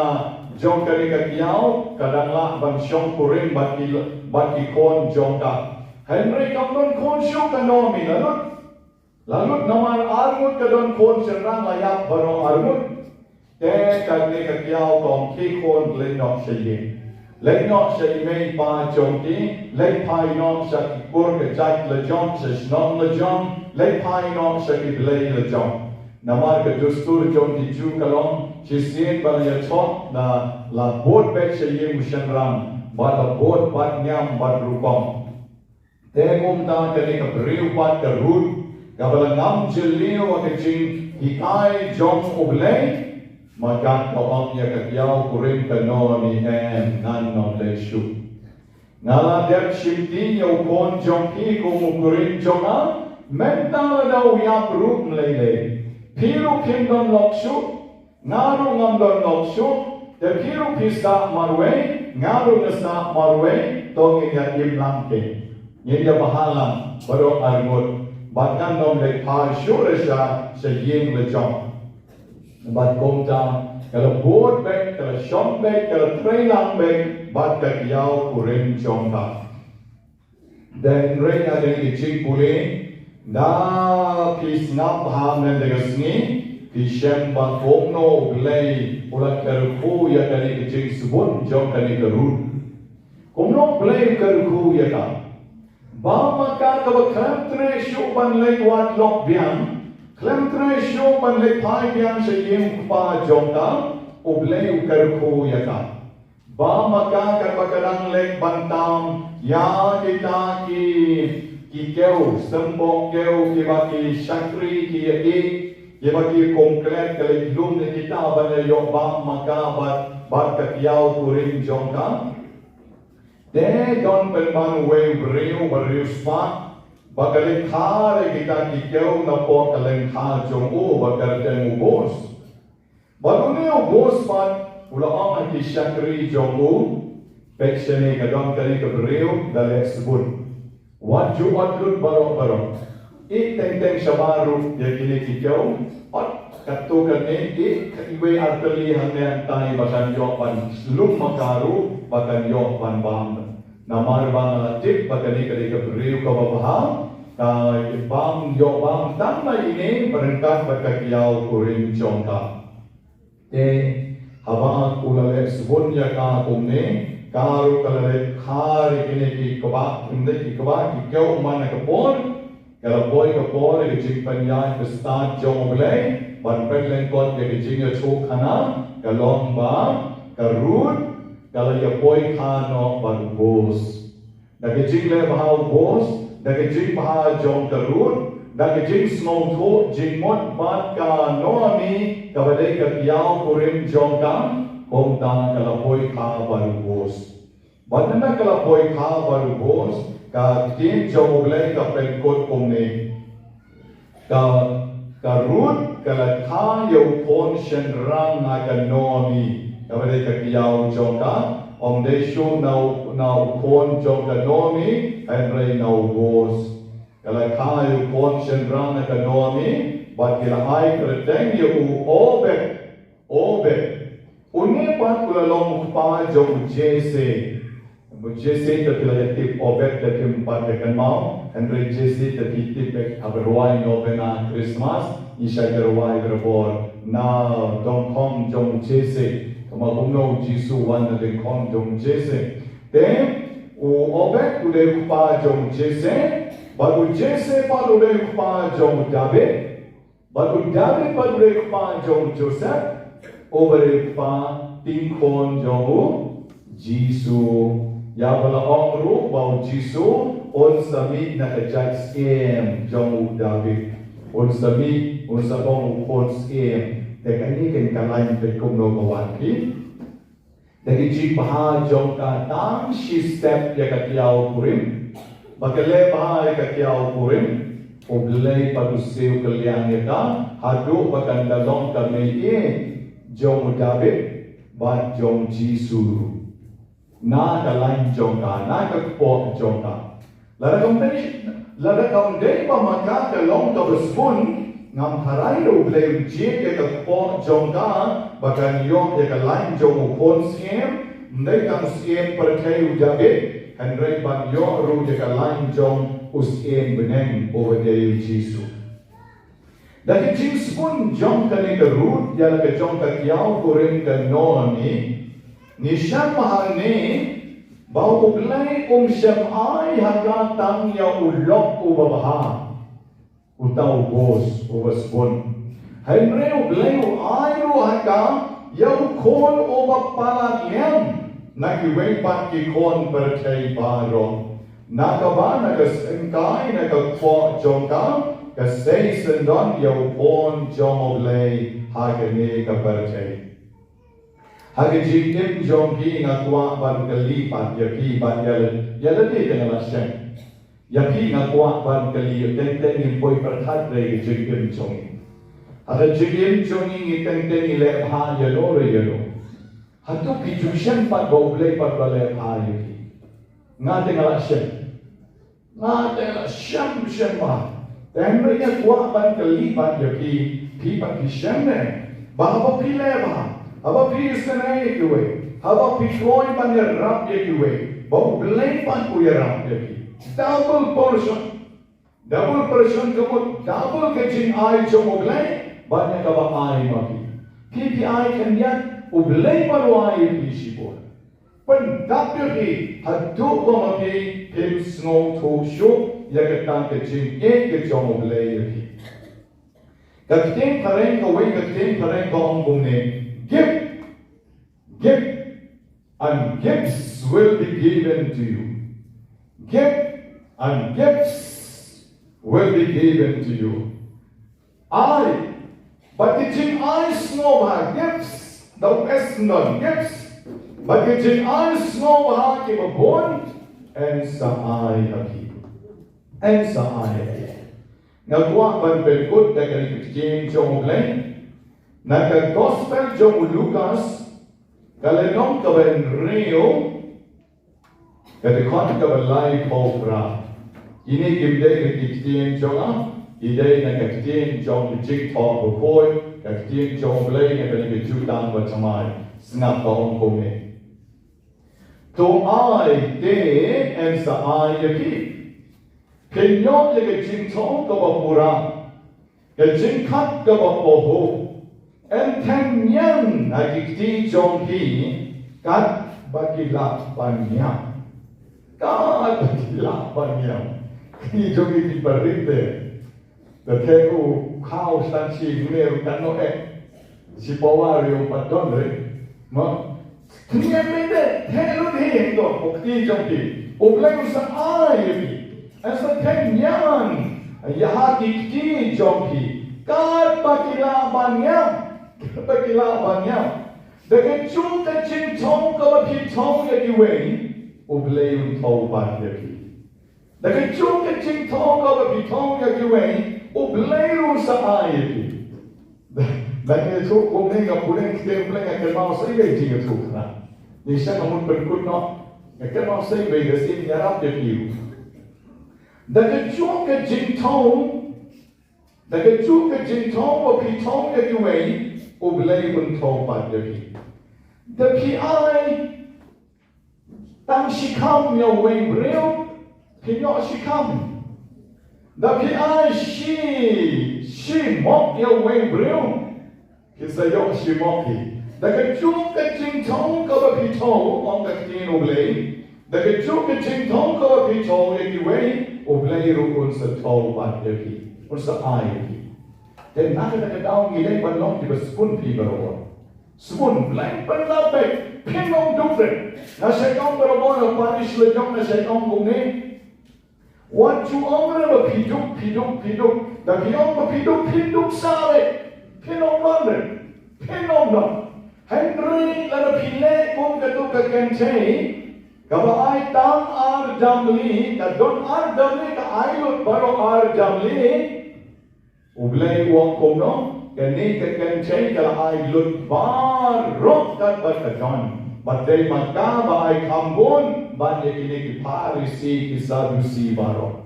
jong kane ka kiaw, ka dang lah ban shong kurim bad ki, bad ki khun jong ka. Hynrei kam don khun shuh ka Naomi, la lut. La lut namar arngut ka don khun shynrang, la ïap baroh arngut. Te kane ka kiaw ka ong, khie khun, leit noh sha ïing. Leit noh sha i mei i pa jong ki, leit phai noh sha ki kur ka jait la jong, sha shnong la jong, leit phai noh sha ki blei la jong. Namar ka dustur jong ki Jiw ka long, shisien ba la ïathok, la, la bud beit sha ïing u shynrang, bad la bud bad niam bad rukom. Te kumta kane ka briew pat ka Ruth, kaba la ngam jylliew ha ka jinghikai jong U Blei, ma ka ong ïa ka kiaw kurim ka Naomi, em, ngan ym leit shuh. Nga la dep shimti ïa u khun jong phi kum u kurim jong nga, mynta lada u ïap ruh ym lei lei. Phi ruh phim don lok shuh, nga ruh ngam don lok shuh, te phi ruh phi sah marwei, nga ruh nga sah marwei, To ngin ïa im lang te, ngin ïa bha lang baroh arngut, bad ngan ym leit phai shuh shuh sha ïing la jong. Bad kumta ka la bud beit, ka la shong beit, ka la trei lang beit bad ka kyiaw kurim jong ka. Hynrei ha kane ka jingpule, lada phi sngap bha mynta ka sngi, phi shem ba kumno U Blei u la kyrkhu ïa kane ka jingsbun jong kane ka Ruth. Kumno U Blei u kyrkhu ïa ka? Ba ma ka kaba khlem treh shuh ban leit wad lok biang, khlem treh shuh ban leit phai biang sha ïing u kpa jong ka, U Blei u kyrkhu ïa ka. Ba ma ka kaba ka dang leit ban tam ïa kita ki, ki kew, symboh kew, kiba ki shakri ki ïa ïeit, kiba ki kum klet, ka leit lum ïa kita ban ïa ïoh bam ma ka bad, bad ka kyiaw kurim jong ka. Te don pynban uwei u briew, u briew spah, ba ka leit kha ïa kita ki kew napoh ka lyngkha jong u, ba kyrteng u Boas. Bad une u Boas pat u la ong ha ki shakri jong u, peit shane, ka don kane ka briew da leh sbun. Wat ju ot lut baroh baroh. Ïeit teng teng shabar ruh ïa kine ki kew. Ot katto katne, ïeit iwei ar tylli hangne hangtai ba kan ïoh ban lum ma ka ruh ba kan ïoh ban bam. Namar ba nga la tip ba kane ka dei ka briew kaba bha, ka bam, ïoh bam tang na ine ryngkat bad ka kyiaw kurim jong ka. Te haba u la leh sbun ïa ka kumne, ka ruh ka la leit kha ïa kine ki kba, kine ki kba ki kew man na ka por. Ka la poi ka por ïa ka jingpynïaid ka stad jong U Blei ban pynlyngkot ïa ka jingïathuhkhana, ka long ba ka Ruth ka la ïa poi kha noh bad u Boas. Da ka jingleh bha u Boas, da ka jingbha jong ka Ruth, da ka jingsngewthuh jingmut bad ka Naomi kaba dei ka kyiaw kurim jong ka, kumta ka la poi kha bad u Boas. Bad hynda ka la poi kha bad u Boas, ka ktien jong U Blei ka pynkut kumne. Ka, ka Ruth ka la kha ïa u khun shynrang na ka Naomi, kaba dei ka kyiaw jong ka, ym dei shuh na u, na u khun jong ka Naomi, hynrei na u Boas. Ka la kha ïa u khun shynrang na ka Naomi, bad ki la ai kyrteng ïa u Obed. Obed. Une pat u la long u kpa jong u Jesse. U Jesse te phi la ïa tip, Obed te phim pat ïa kynmaw. Hynrei Jesse te phi tip beit, haba rwai novena Christmas, ngi shait rwai barabor na dyngkhong jong u Jesse. Kumno u Jisu u wan na dyngkhong jong u Jesse. Te u Obed u dei u kpa jong u Jesse. Bad u Jesse pat u dei u kpa jong u David. Bad u David pat u dei u kpa jong u Joseph, uba dei u kpa tyngkhun jong u Jisu. Ïa ba la ong ruh ba u Jisu un sa mih na ka jait syiem jong u David. Un sa mih, un sa long u khun syiem. Te kane kan ka lain peit kumno ka wan ki. Da ka jingbha jong ka tang shi step ïa ka kyiaw kurim. Ba ka leh bha ïa ka kyiaw kurim, U Blei pat u siew kylliang ïa ka, haduh ba kan da long ka mei ïeit jong u David bad jong u Jisu. Na ka lain jong ka, na ka kpoh jong ka. Lada kam dei, lada kam dei ba ma ka ka long kaba sbun, ngam tharai ruh U Blei un jied ïa ka kpoh jong ka ba kan ïoh ïa ka lain jong u khun syiem, ym dei tang u syiem pyrthei u David, hynrei ban ïoh ruh ïa ka lain jong u syiem bneng uba dei u Jisu. Da ka jingsbun jong kane ka Ruth ïa la ka jong ka kyiaw kurim ka Naomi, ngi shem hangne ba U Blei um shym ai ha ka tang ïa u lok uba bha, uta u Boas uba sbun. Hynrei U Blei u ai ruh ha ka ïa u khun uba palat liang na kiwei pat ki khun pyrthei baroh. Na kaba na ka syngkai na ka kpoh jong ka, ka sei syndon ïa u khun jong U Blei ha kane ka pyrthei. Ha ka jingim jong phi nga kwah ban kylli pat ïa phi, ban ïa la, ïa lade te nga la shem. Ïa phi nga kwah ban kylli, teng teng ngin poi pyrkhat re ka jingim jong ngi. Ha ka jingim jong ngi, ngi teng teng ngi leh bha ïa no re ïa no. Hato phi ju shem pat ba U Blei pat u la leh bha ïa phi? Nga te nga la shem. Nga te nga la shem, shem bha. Te hynrei nga kwah ban kylli bad ïa phi, phi pat phi shem ne? Ba haba phi leh bha, haba phi isynei ïa kiwei, haba phi kloi ban ïarap ïa kiwei, ba U Blei pat u ïarap ïa phi. Double portion. Double portion ka mut, double ka jingai jong U Blei ban ïa kaba ai ma phi. Phi phi ai khyndiat, U Blei pat u ai ïa phi shibun. Pyndap ïa phi haduh ba ma phi phim sngewthuh shuh ïa kata ka jingïeit ka jong U Blei ïa phi. Ka ktien phareng, kawei ka ktien phareng ka ong kumne: Give, give, and gifts will be given to you. Give, and gifts will be given to you. Ai, bad ki jingai sngewbha, gifts, da u S, non, gifts. Bad ki jingai sngewbha kiba bun, yn sa ai ha phi. Yn sa ai ha phi. Nga kwah ban pynkut da kane ka ktien jong U Blei na ka Gospel jong u Lukas, ka lynnong kaba hynriew, ka dkhot kaba laiphew phra. Kine kim dei ki ktien jong nga, ki dei na ka ktien jong ka Jingthoh Bakhuid, ka ktien jong U Blei na kane ka jutang bathymmai. Sngap, ka ong kumne: To ai te yn sa ai ïa phi. Phin ïoh ïa ka jingthoh kaba pura, ka jingkhat kaba pahuh. Yn theng ñiang ha ki kti jong phi katba ki lah ban ñiam. Katba ki lah ban ñiam. Kti jong phi ki barit te. Da theh u khaw stan shi ngler kan no ek. Shi pawa ri u pat don re. Mo. Thniang me de, theh lut hi hing dong, u kti jong phi. U Blei u sa ai ïa phi. Yn sa theng ñiang ïa ha ki kti jong phi. Katba ki lah ban ñiam. Katba ki lah ban ñiam. Da kajuh ka jingthoh kaba phi thoh ïa kiwei, U Blei un thoh pat ïa phi. Da kajuh ka jingthoh kaba phi thoh ïa kiwei, U Blei ruh un sa ai ïa phi. Da, da nga ïathuh kumne nga pule ktien Blei nga kynmaw sa iwei jingïathuhkhana. Ngi shah ka mut pynkut noh. Nga kynmaw sa iwei da sien ïarap ïa phi ruh. Da kajuh ka jingthoh, da kajuh ka jingthoh ba phi thoh ïa kiwei, U Blei un thoh pat ïa phi. Da phi ai tang shi kham ïa uwei u briew, phin ïoh shi kham. Da phi ai shi, shi mok ïa uwei u briew, phin sa ïoh shi mok hi. Da kajuh ka jingthoh kaba phi thoh, ong ka ktien U Blei. Da kajuh ka jingthoh kaba phi thoh ïa kiwei, U Blei ruh un sa thoh pat ïa phi. Un sa ai ïa phi. Te na kata ka daw ngi leit ban long kiba sbun phi barabor. Sbun, Blei pynlap beit, phin ym duk re. Nga shait ong barabor ha parish la jong nga shait ong kumne. Wat ju ong re ba phi duk, phi duk, phi duk. Da phi ong ba phi duk, phin duk sa re. Phin ym don re. Phin ym don. Hynrei lada phi leh kum katu ka kynthei kaba ai tang ar jamli, ka don ar jamli, ka ai lut baroh ar jamli. U Blei u ong kumno, kane ka kynthei ka la ai lut baroh katba ka don. Bad dei ma ka ba ai kham bun ban ïa kine ki Pharisi, ki Sadusi baroh.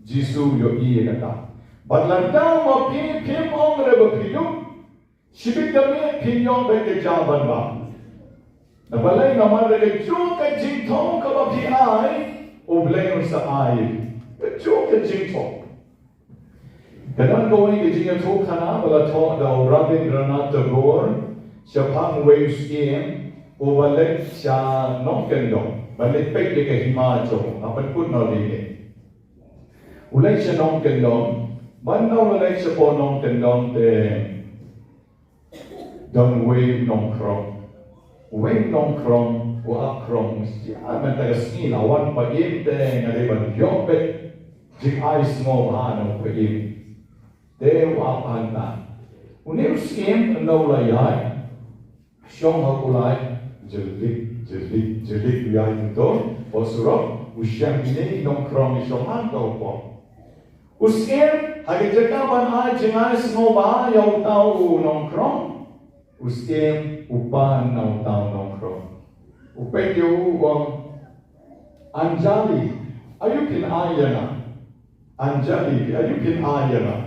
Jisu u ïohi ïa kata. Bad lada ma phi phim ong re ba phi duk, shibit ka miet phin ïoh beit ka jaka ban bam. Na balei? Namar da kajuh ka jingthoh kaba phi ai, U Blei un sa ai. Kajuh ka jingthoh. Ka don kawei ka jingïathuhkhana ba la thoh da u Rabindranath Tagore shaphang uwei u syiem uba leit sha nongkyndong ban leit peit ïa ka hima jong u. Nga pynkut noh ïa kane. U leit sha nongkyndong, ban da u leit shapoh nongkyndong te don uwei u nongkhrong. Uwei u nongkhrong u ap khrong, sha mynta ka sngi la wan paiem te nga dei ban ïoh beit jingai sngewbha na u paiem. Te u ap hangta. Une u syiem ynda u la ïaid, shong ha u kulai, jylliew, jylliew, jylliew u ïaid kumto, ha surok, u shem ine i nongkhrong i shong hangta hapoh. U syiem, ha ka jaka ban ai jingai sngewbha ïa uta u nongkhrong, u syiem u pan na uta u nongkhrong. U peit ïa u, u ong, Anjali, aïu phin ai ïa nga? Anjali, aïu phin ai ïa nga?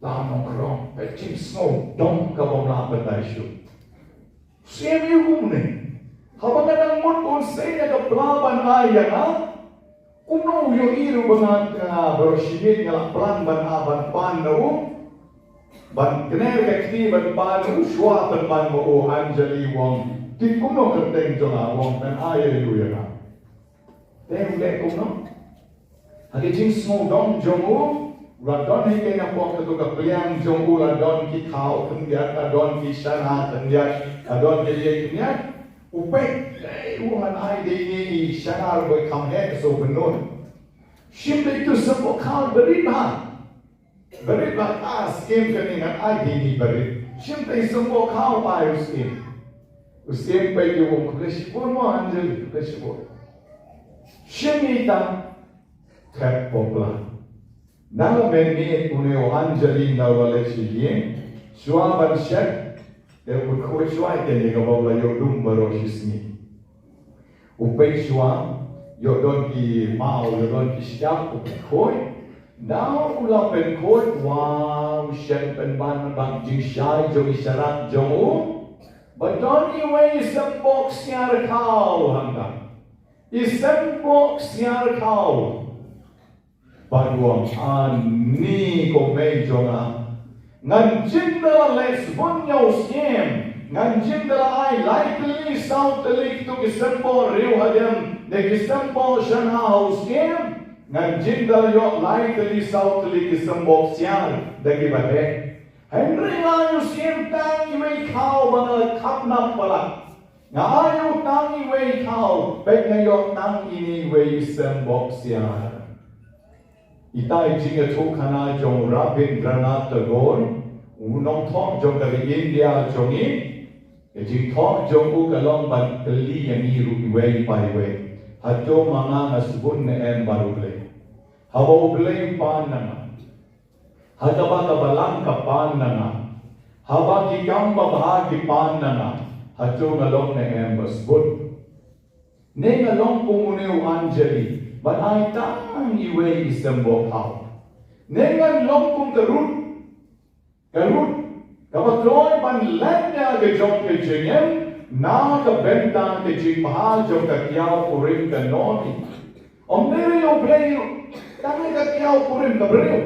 La nongkrong, ka jingsngewdom ka bym lah ban dei shuh. Sngewthuh kumne. Haba nga dang mut un sei ïa ka pla ban ai ïa nga, kumno u ïohi ruh ba nga, nga baroh shi miet nga la plan ban ai ban pan na u. Ban kner ka kti ban pan na u, shuwa pynban ma u, Anjali u ong, tip kumno kyrteng jong nga? U ong, phin ai ïa u ïa nga. Te u leh kumno? Ha ka jingsngewdom jong u, la don hi kane, hapoh kato ka pliang jong u la don ki thaw khyndiat, la don ki shana khyndiat, la don ki liei khyndiat. U peit, ei, u ong, ai dei ne i shana ruh ba kham heh ka sngewbha. Shim dei tu symboh khaw barit bha. Barit bha, ah, Syiem, kane ngan ai dei ne barit. Shim dei symboh khaw, ai u Syiem. U Syiem peit u ong, khublei shibun mo Anjali, khublei shibun. Shim ita, thep pop la. Nang mynmiet une u Anjali nang la leit sha ïing, shuwa ban shet, te u pynkhuid shuwa ïa kane kaba u la ïoh dum baroh shi sngi. U peit shuwa, ïoh don ki maw, ïoh don ki shyiap, u pynkhuid. Nang u la pynkhuid, wa, u shet pynban bad jingshai jong i sharak jong u. Ba don iwei i symboh ksiar khaw hangta. I symboh ksiar khaw. Bad u ong, ani ko mei jong nga, ngan jin da la leh sbun ïa u Syiem, ngan jin da la ai lai tylli saw tylli kito ki symboh riew hadien, ne ki symboh shana ha u Syiem, ngan jin da la ïoh lai tylli saw tylli ki symboh ksiar da kiba heh. Hynrei nga ai u Syiem tang iwei khaw ba nga khapnap palat. Nga ai u tang iwei khaw, peit nga ïoh tang ine iwei i symboh ksiar. Ita i jingïathuhkhana jong u Rabindranath Tagore, u nongthoh jong ka ri India jong ngi, ka jingthoh jong u ka long ban kylli ïa ngi ruh iwei pa iwei. Hato ma nga nga sbun ne em bad U Blei? Haba U Blei u pan na nga, ha kaba ka balang ka pan na nga, haba ki kam babha ki pan na nga, hato nga long ne em ba sbun? Ne nga long kum une u Anjali, ban ai tang iwei i symboh khaw? Ne ngan long kum ka Ruth, ka Ruth kaba kloi ban leh ïa ka jong ka jingim na ka bynta ka jingbha jong ka kiaw kurim ka Naomi? Ym dei ruh ïa U Blei ruh, tang ïa ka kiaw kurim ka briew.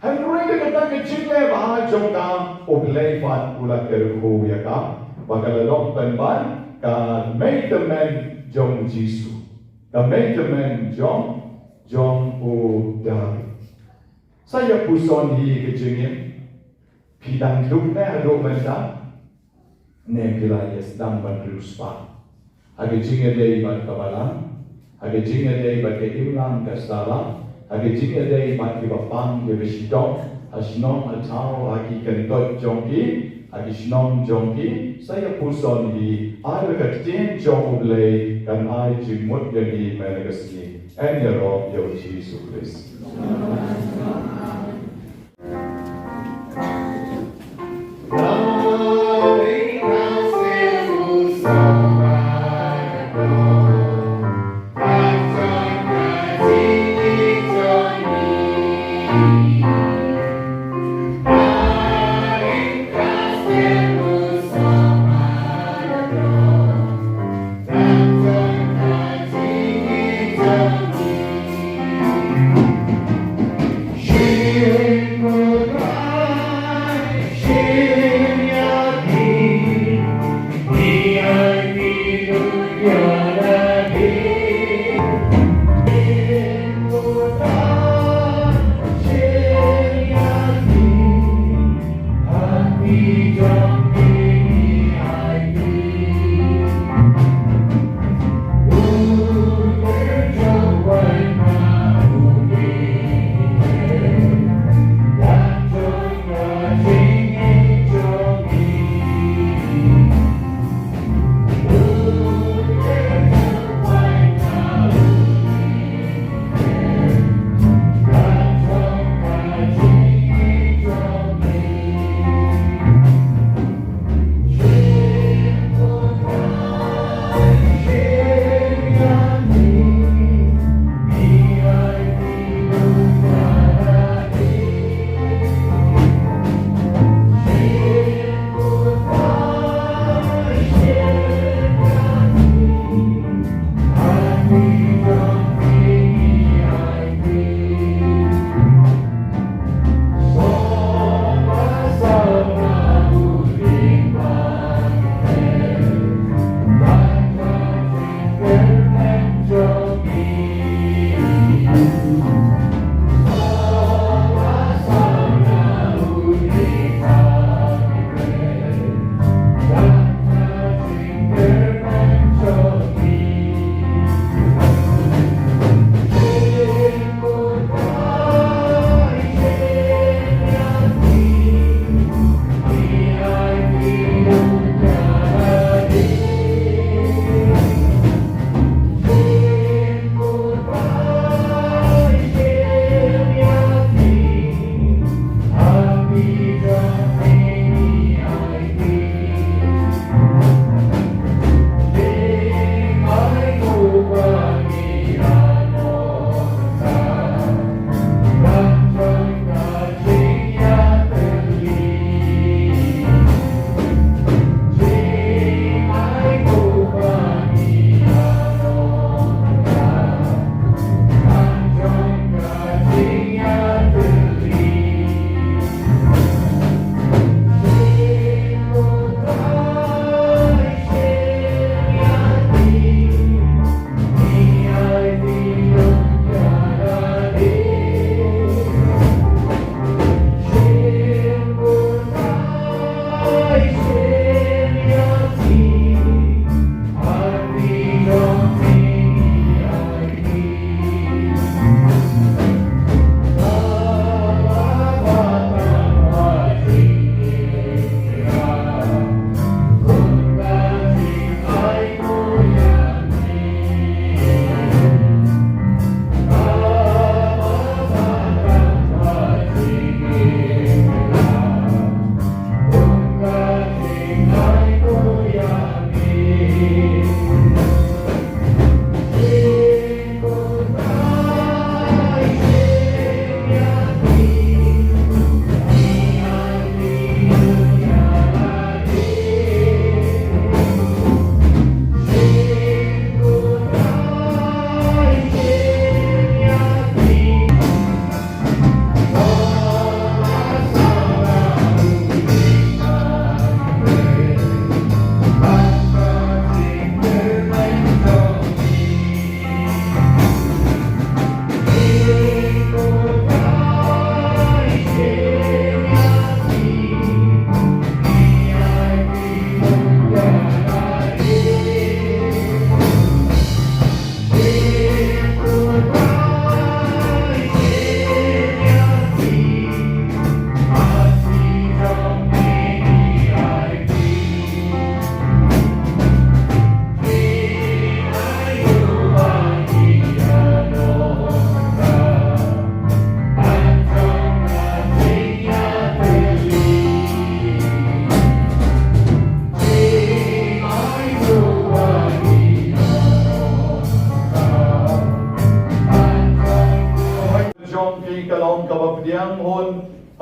Hynrei da kata ka jingleh bha jong ka, U Blei pat u la kyrkhu ïa ka ba ka la long pynban ka mei tymmen jong u Jisu, ka mei tymmen jong, jong u David. Sa ïa puson hi ka jingim. Phi dang duk ne haduh mynta? Ne phi la ïa sdang ban riewspah ha ka jingïadei bad ka balang, ha ka jingïadei bad ka imlang ka sala, ha ka jingïadei bad kiba pang kiba shitom, ha shnong ha thaw, ha ki kyntoit jong ki, ha ki shnong jong ki? Sa ïa puson hi, ai ba ka ktien jong U Blei kan ai jingmut ïa ngi mynne ka sngi. Yn ïaroh ïa U Jisu Khrist.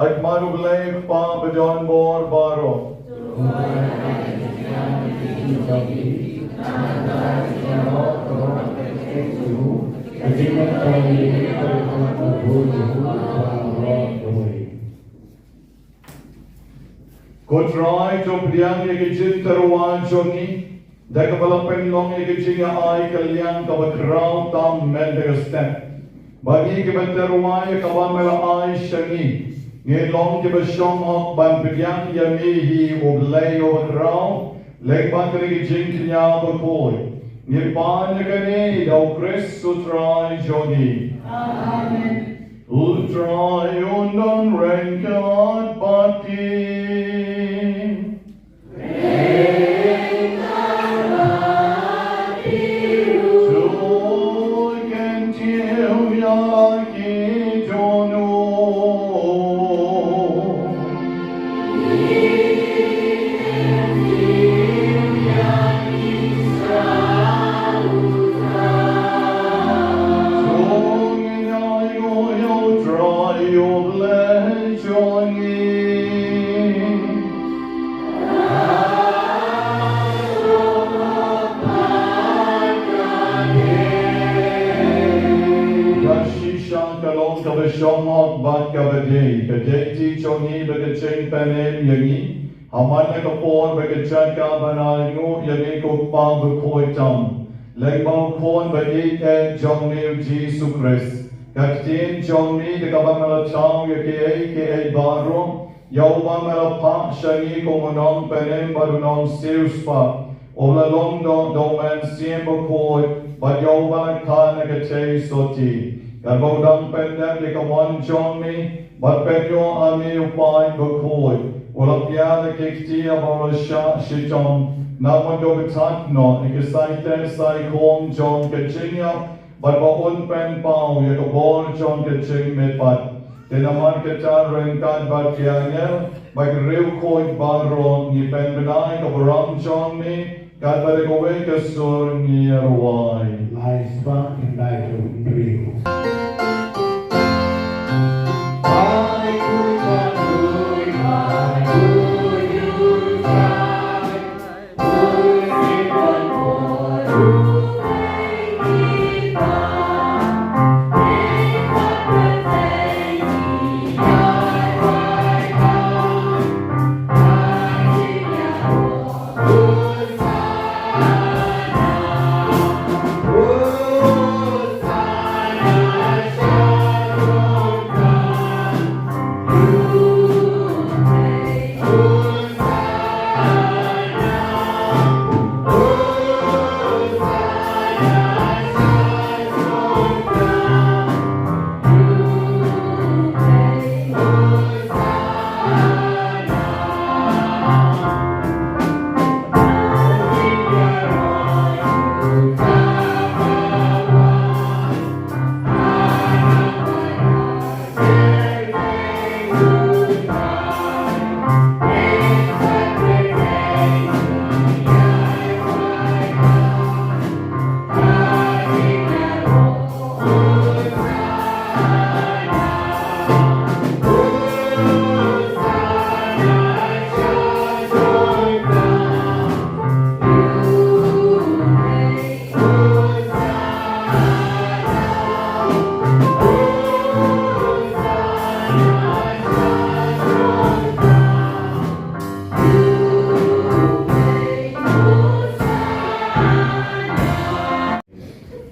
Ai khmat U Blei Kpa ba don bor baroh. Ko Trai, to pdiang ïa ki jingtyrwa jong ngi da kaba la pynlong ïa ka jingïa-ai kylliang kaba khraw tam mynta ka step. Ba ngi kiba tyrwa ïa kaba me la ai sha ngi, ngi long kiba shong hok ban pdiang ïa me hi U Blei uba khraw, lyngba kane ka jingkñia bakhuid. Ngi pan ïa kane da U Khrist U Trai jong ngi. Amen. U Trai un don ryngkat bad phi. To kyntiew ïa ki dohnud. Ka shisha ka long kaba shong hok bad kaba dei, ka dei ti jong ngi bad ka jingpynim ïa ngi. Ha man la ka por bad ka jaka ban ai nguh ïa me ko Kpa bakhuid tam, lyngba U Khun ba ïeit eh jong me U Jisu Khrist. Ka ktien jong me da kaba me la thaw ïa kiei kiei baroh, ïa uba me la phah sha ngi kum u nongpynim bad u nongsiewspah, u la long doh da U Mynsiem Bakhuid, bad ïa uba la kha na ka theisotti. Katba u dang pyndep ïa ka mon jong me, bad pynïoh ha me u paid bakhuid, u la pdiang ïa ki kti haba u la shah shitom, namar ka bthah noh ïa ki saiteh saikhong jong ka jingïap, bad ba un pynpaw ïa ka bor jong ka jingmihpat. Te namar kata ryngkat bad ki angel bad ki riewkhuid baroh ngi pynbna ïa ka burom jong me, katba da kawei ka sur ngi ïa rwai. Lai spah khyndai phew hynriew.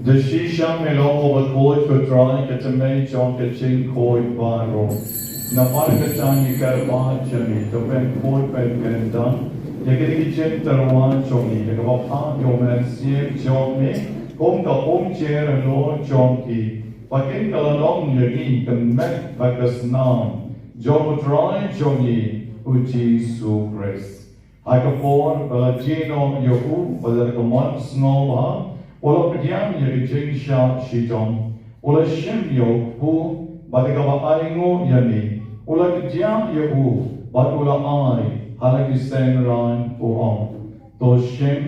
Da shisha me long uba khuid ko Trai, ka tymmen jong ka jingkhuid baroh. Namar kata ngi kyrpad ïa me, to pynkhuid pynkyndang ïa kine ki jingtyrwa jong ngi, da kaba phah ïa u Mynsiem jong me kum ka umjer halor jong ki, ba kin kylla long ïa ngi ka met bad ka snam jong u Trai jong ngi U Jisu Khrist. Ha ka por ba la die noh ïa u bad da ka mon sngewbha, u la pdiang ïa ka jingshah shitom, u la shim ïa u kpu, bad da kaba ainguh ïa me, u la kdiah ïa u bad u la ai ha la ki seng rain, u ong: To shim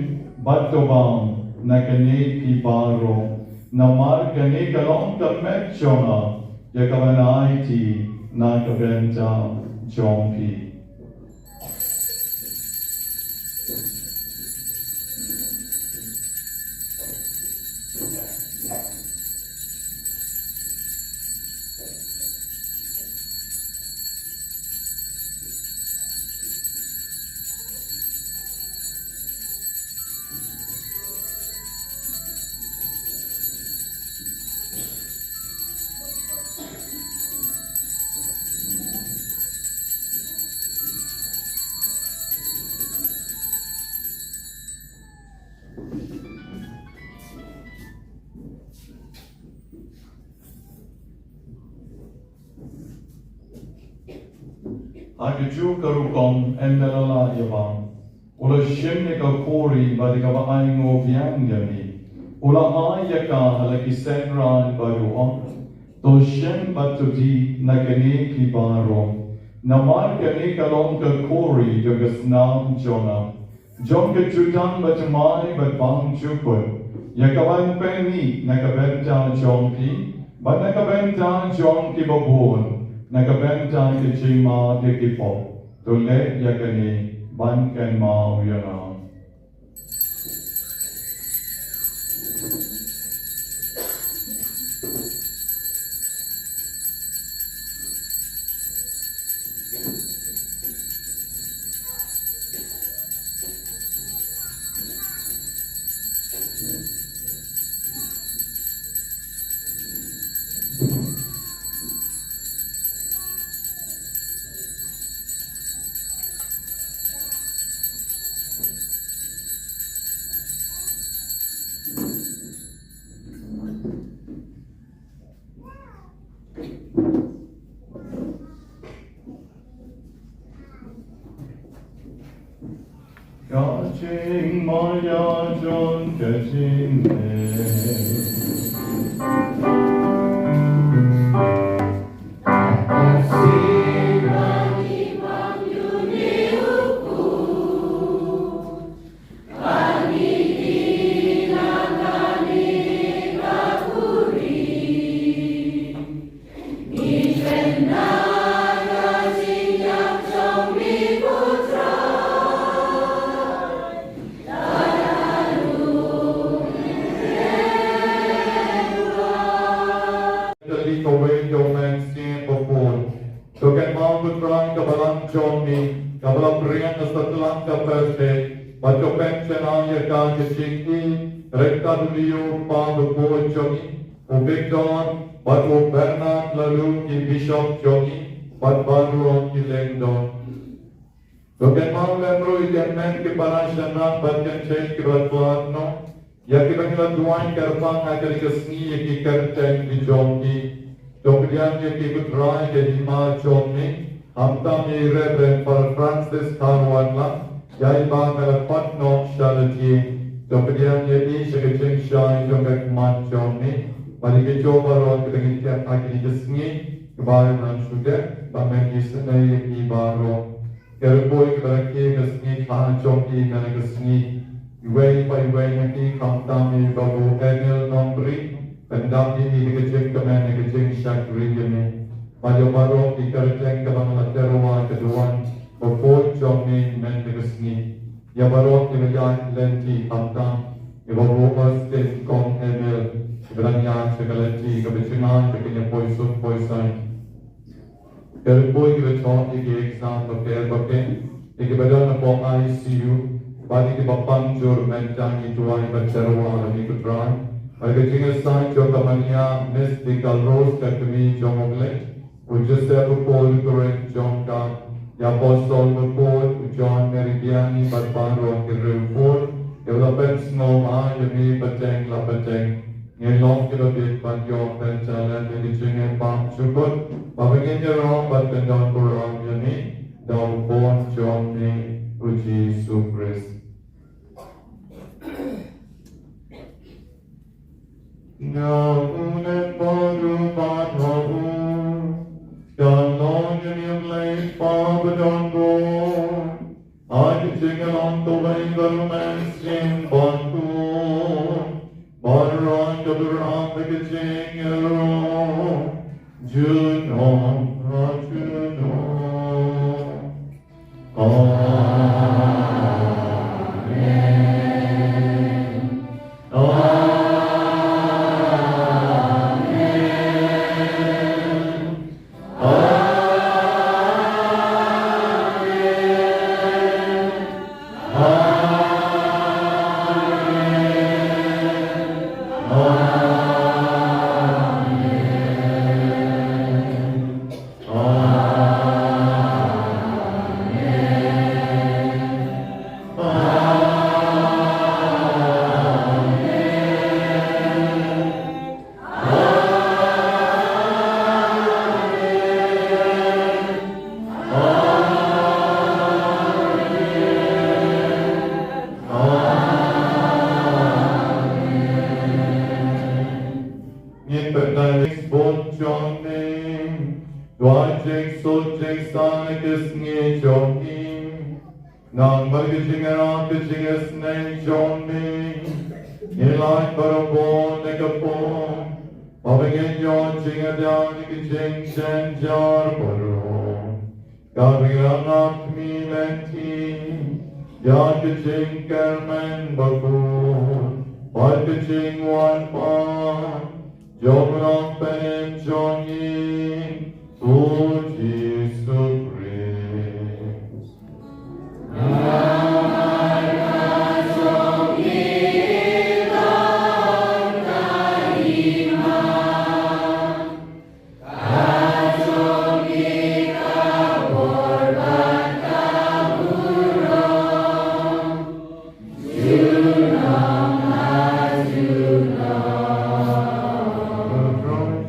bad to bam na kane phi baroh, namar kane ka long ka met jong nga, ïa kaban aiti na ka bynta jong phi. Ha kajuh ka rukom, ynda la lah ïa bam, u la shim ïa ka khuri bad ïa kaba ainguh biang ïa me, u la ai ïa ka ha la ki synran bad u ong, to shim bad to die na kane phi baroh, namar kane ka long ka khuri jong ka snam jong nga, jong ka jutang bathymmai bad bymjukut, ïa kaban pynmih na ka bynta jong phi bad na ka bynta jong kiba bun, na ka bynta ka jingmap ïa ki pop. To leh ïa kane ban kynmaw ïa nga. Ka jingmaïa jong ka jingim. Kali kawei jong u Mynsiem Bakhuid. To kynmaw ko Trai ka balang jong me, kaba la pdiang ha satlak ka pyrthei, bad to pynshai ïa ka ka jingim, ryngkat u Leo pa bakhuid jong me, u Victor, bad u Bernard la long ki bishop jong me, bad baroh ki lyngdoh. To kynmaw lem ruh ïa ki hynmen ki para shynnah bad ki kynthei kiba khlad noh, ïa kiba ngi la duwai kyrpang ha kane ka sngi ïa ki kyrteng ki jong ki. To pdiang ïa ki ko Trai ha ka hima jong me, khamtam ïa i Reverend Father Francis Kharwatlang, ïa i ba nga la khot noh sha lade. To pdiang ïa i sha ka jingshai jong ka khmat jong me, bad ïa kito baroh kiba ngi tip ha kane ka sngi, kiba ïalam shuh, ba men isynei ïa ki baroh. Ki riewpoi kiba rakhe ka sngi kha jong i kane ka sngi. Iwei pa iwei na ki khamtam i Babu Emil Nongbri, pyndap ïa i da ka jingkmen da ka jingshakri ïa me. Bad ïa baroh ki kyrteng kiba nga la tyrwa ka duwan bakhuid jong me mynta ka sngi. Ïa baroh kiba ïaid lynti khamtam i Babu Austin Kong Emil, kiba dang ïaid sha ka lynti kaba jngai da ka jingpoi suk poi saiñ. Ki riewpoi kiba thoh ïa ki exam bapher bapher, ïa kiba don hapoh I C U, bad ïa kiba pang jur mynta ngi duwai bad tyrwa ïa me ko Trai. Bad ka jingïasaid jong ka Maria Mystic Rose ka kmie jong U Blei, u Joseph bakhuid u kren jong ka, ïa Apostol bakhuid u John Mary Vianney bad baroh ki riewpoi, ïa la pynsngew ïa me pateng la pateng. Ngin long kiba bit ban ïoh ban jaleh ïa ka jingim bymjukut, ba ngin ïaroh bad kyndon burom ïa me da u Khun jong me u Jisu Khrist. Nga u len bad u bad ha u, ka long ïa me U Blei Kpa badonbor. Ha ka jingïalang kawei bad u Mynsiem Bakhuid, baroh ka burom bad ka jingïaroh junom. Na ka sngi jong ngi, nang bad ka jingïarap ka jingisynei jong me, ngi lait barabor na ka por, ba ngin ïoh jingïada na ka jingjynjar baroh. Kaba ngi la ngat khmih lynti ïa ka jingkyrmen bakhuid bad ka jingwan pat jong u Nongpynim jong ngi, u Jisu Khrist.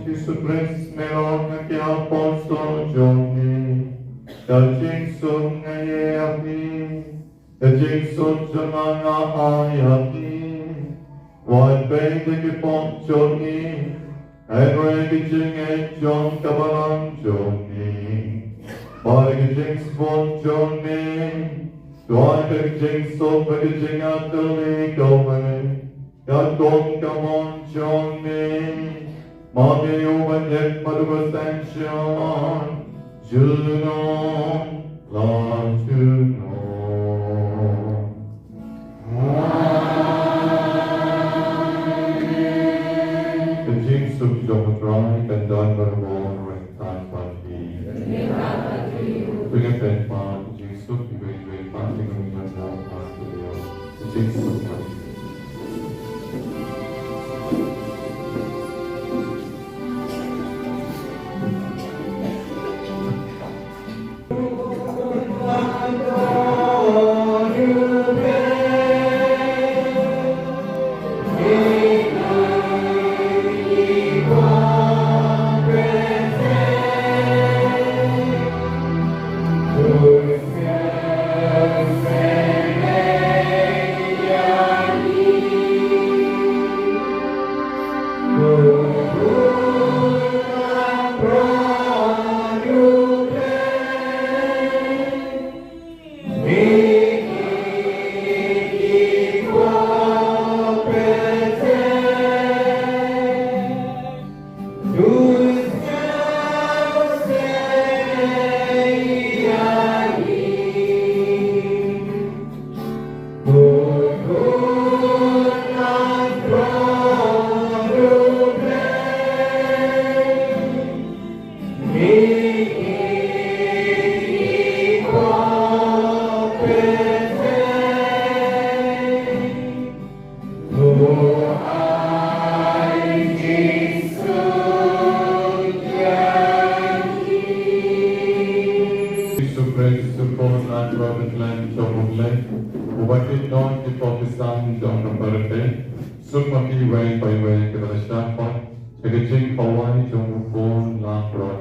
Jisu Khrist, me la ong ha ki apostol jong me, ka jingsuk nga ai ïa phi, ka jingsuk jong nga nga ai ïa phi. Wat peit ïa ki pop jong ngi, hynrei ïa ki jingngeit jong ka balang jong ngi. Bad ïa ki jingsbun jong ngi, to ai ka jingsuk bad ka jingïatylli kawei, katkum ka mon jong ngi. Ma ngi ïa u Mynsiem bad u Mynsiem Shisha, junom la junom. Amen. Ka jingsuk jong U Trai kan don barabor ryngkat bad phi. Phi ngin peit pat ka jingsuk iwei iwei pat, ka jingsuk jong U Trai. Ka jingsuk. Jisu Khrist, u Khun u Trai Blei jong U Blei, uba kit noh ïa ki pop ki sam jong ka pyrthei, suk ma phi iwei pa iwei kiba la shah khot ïa ka jingkawei jong u Khun langbrot.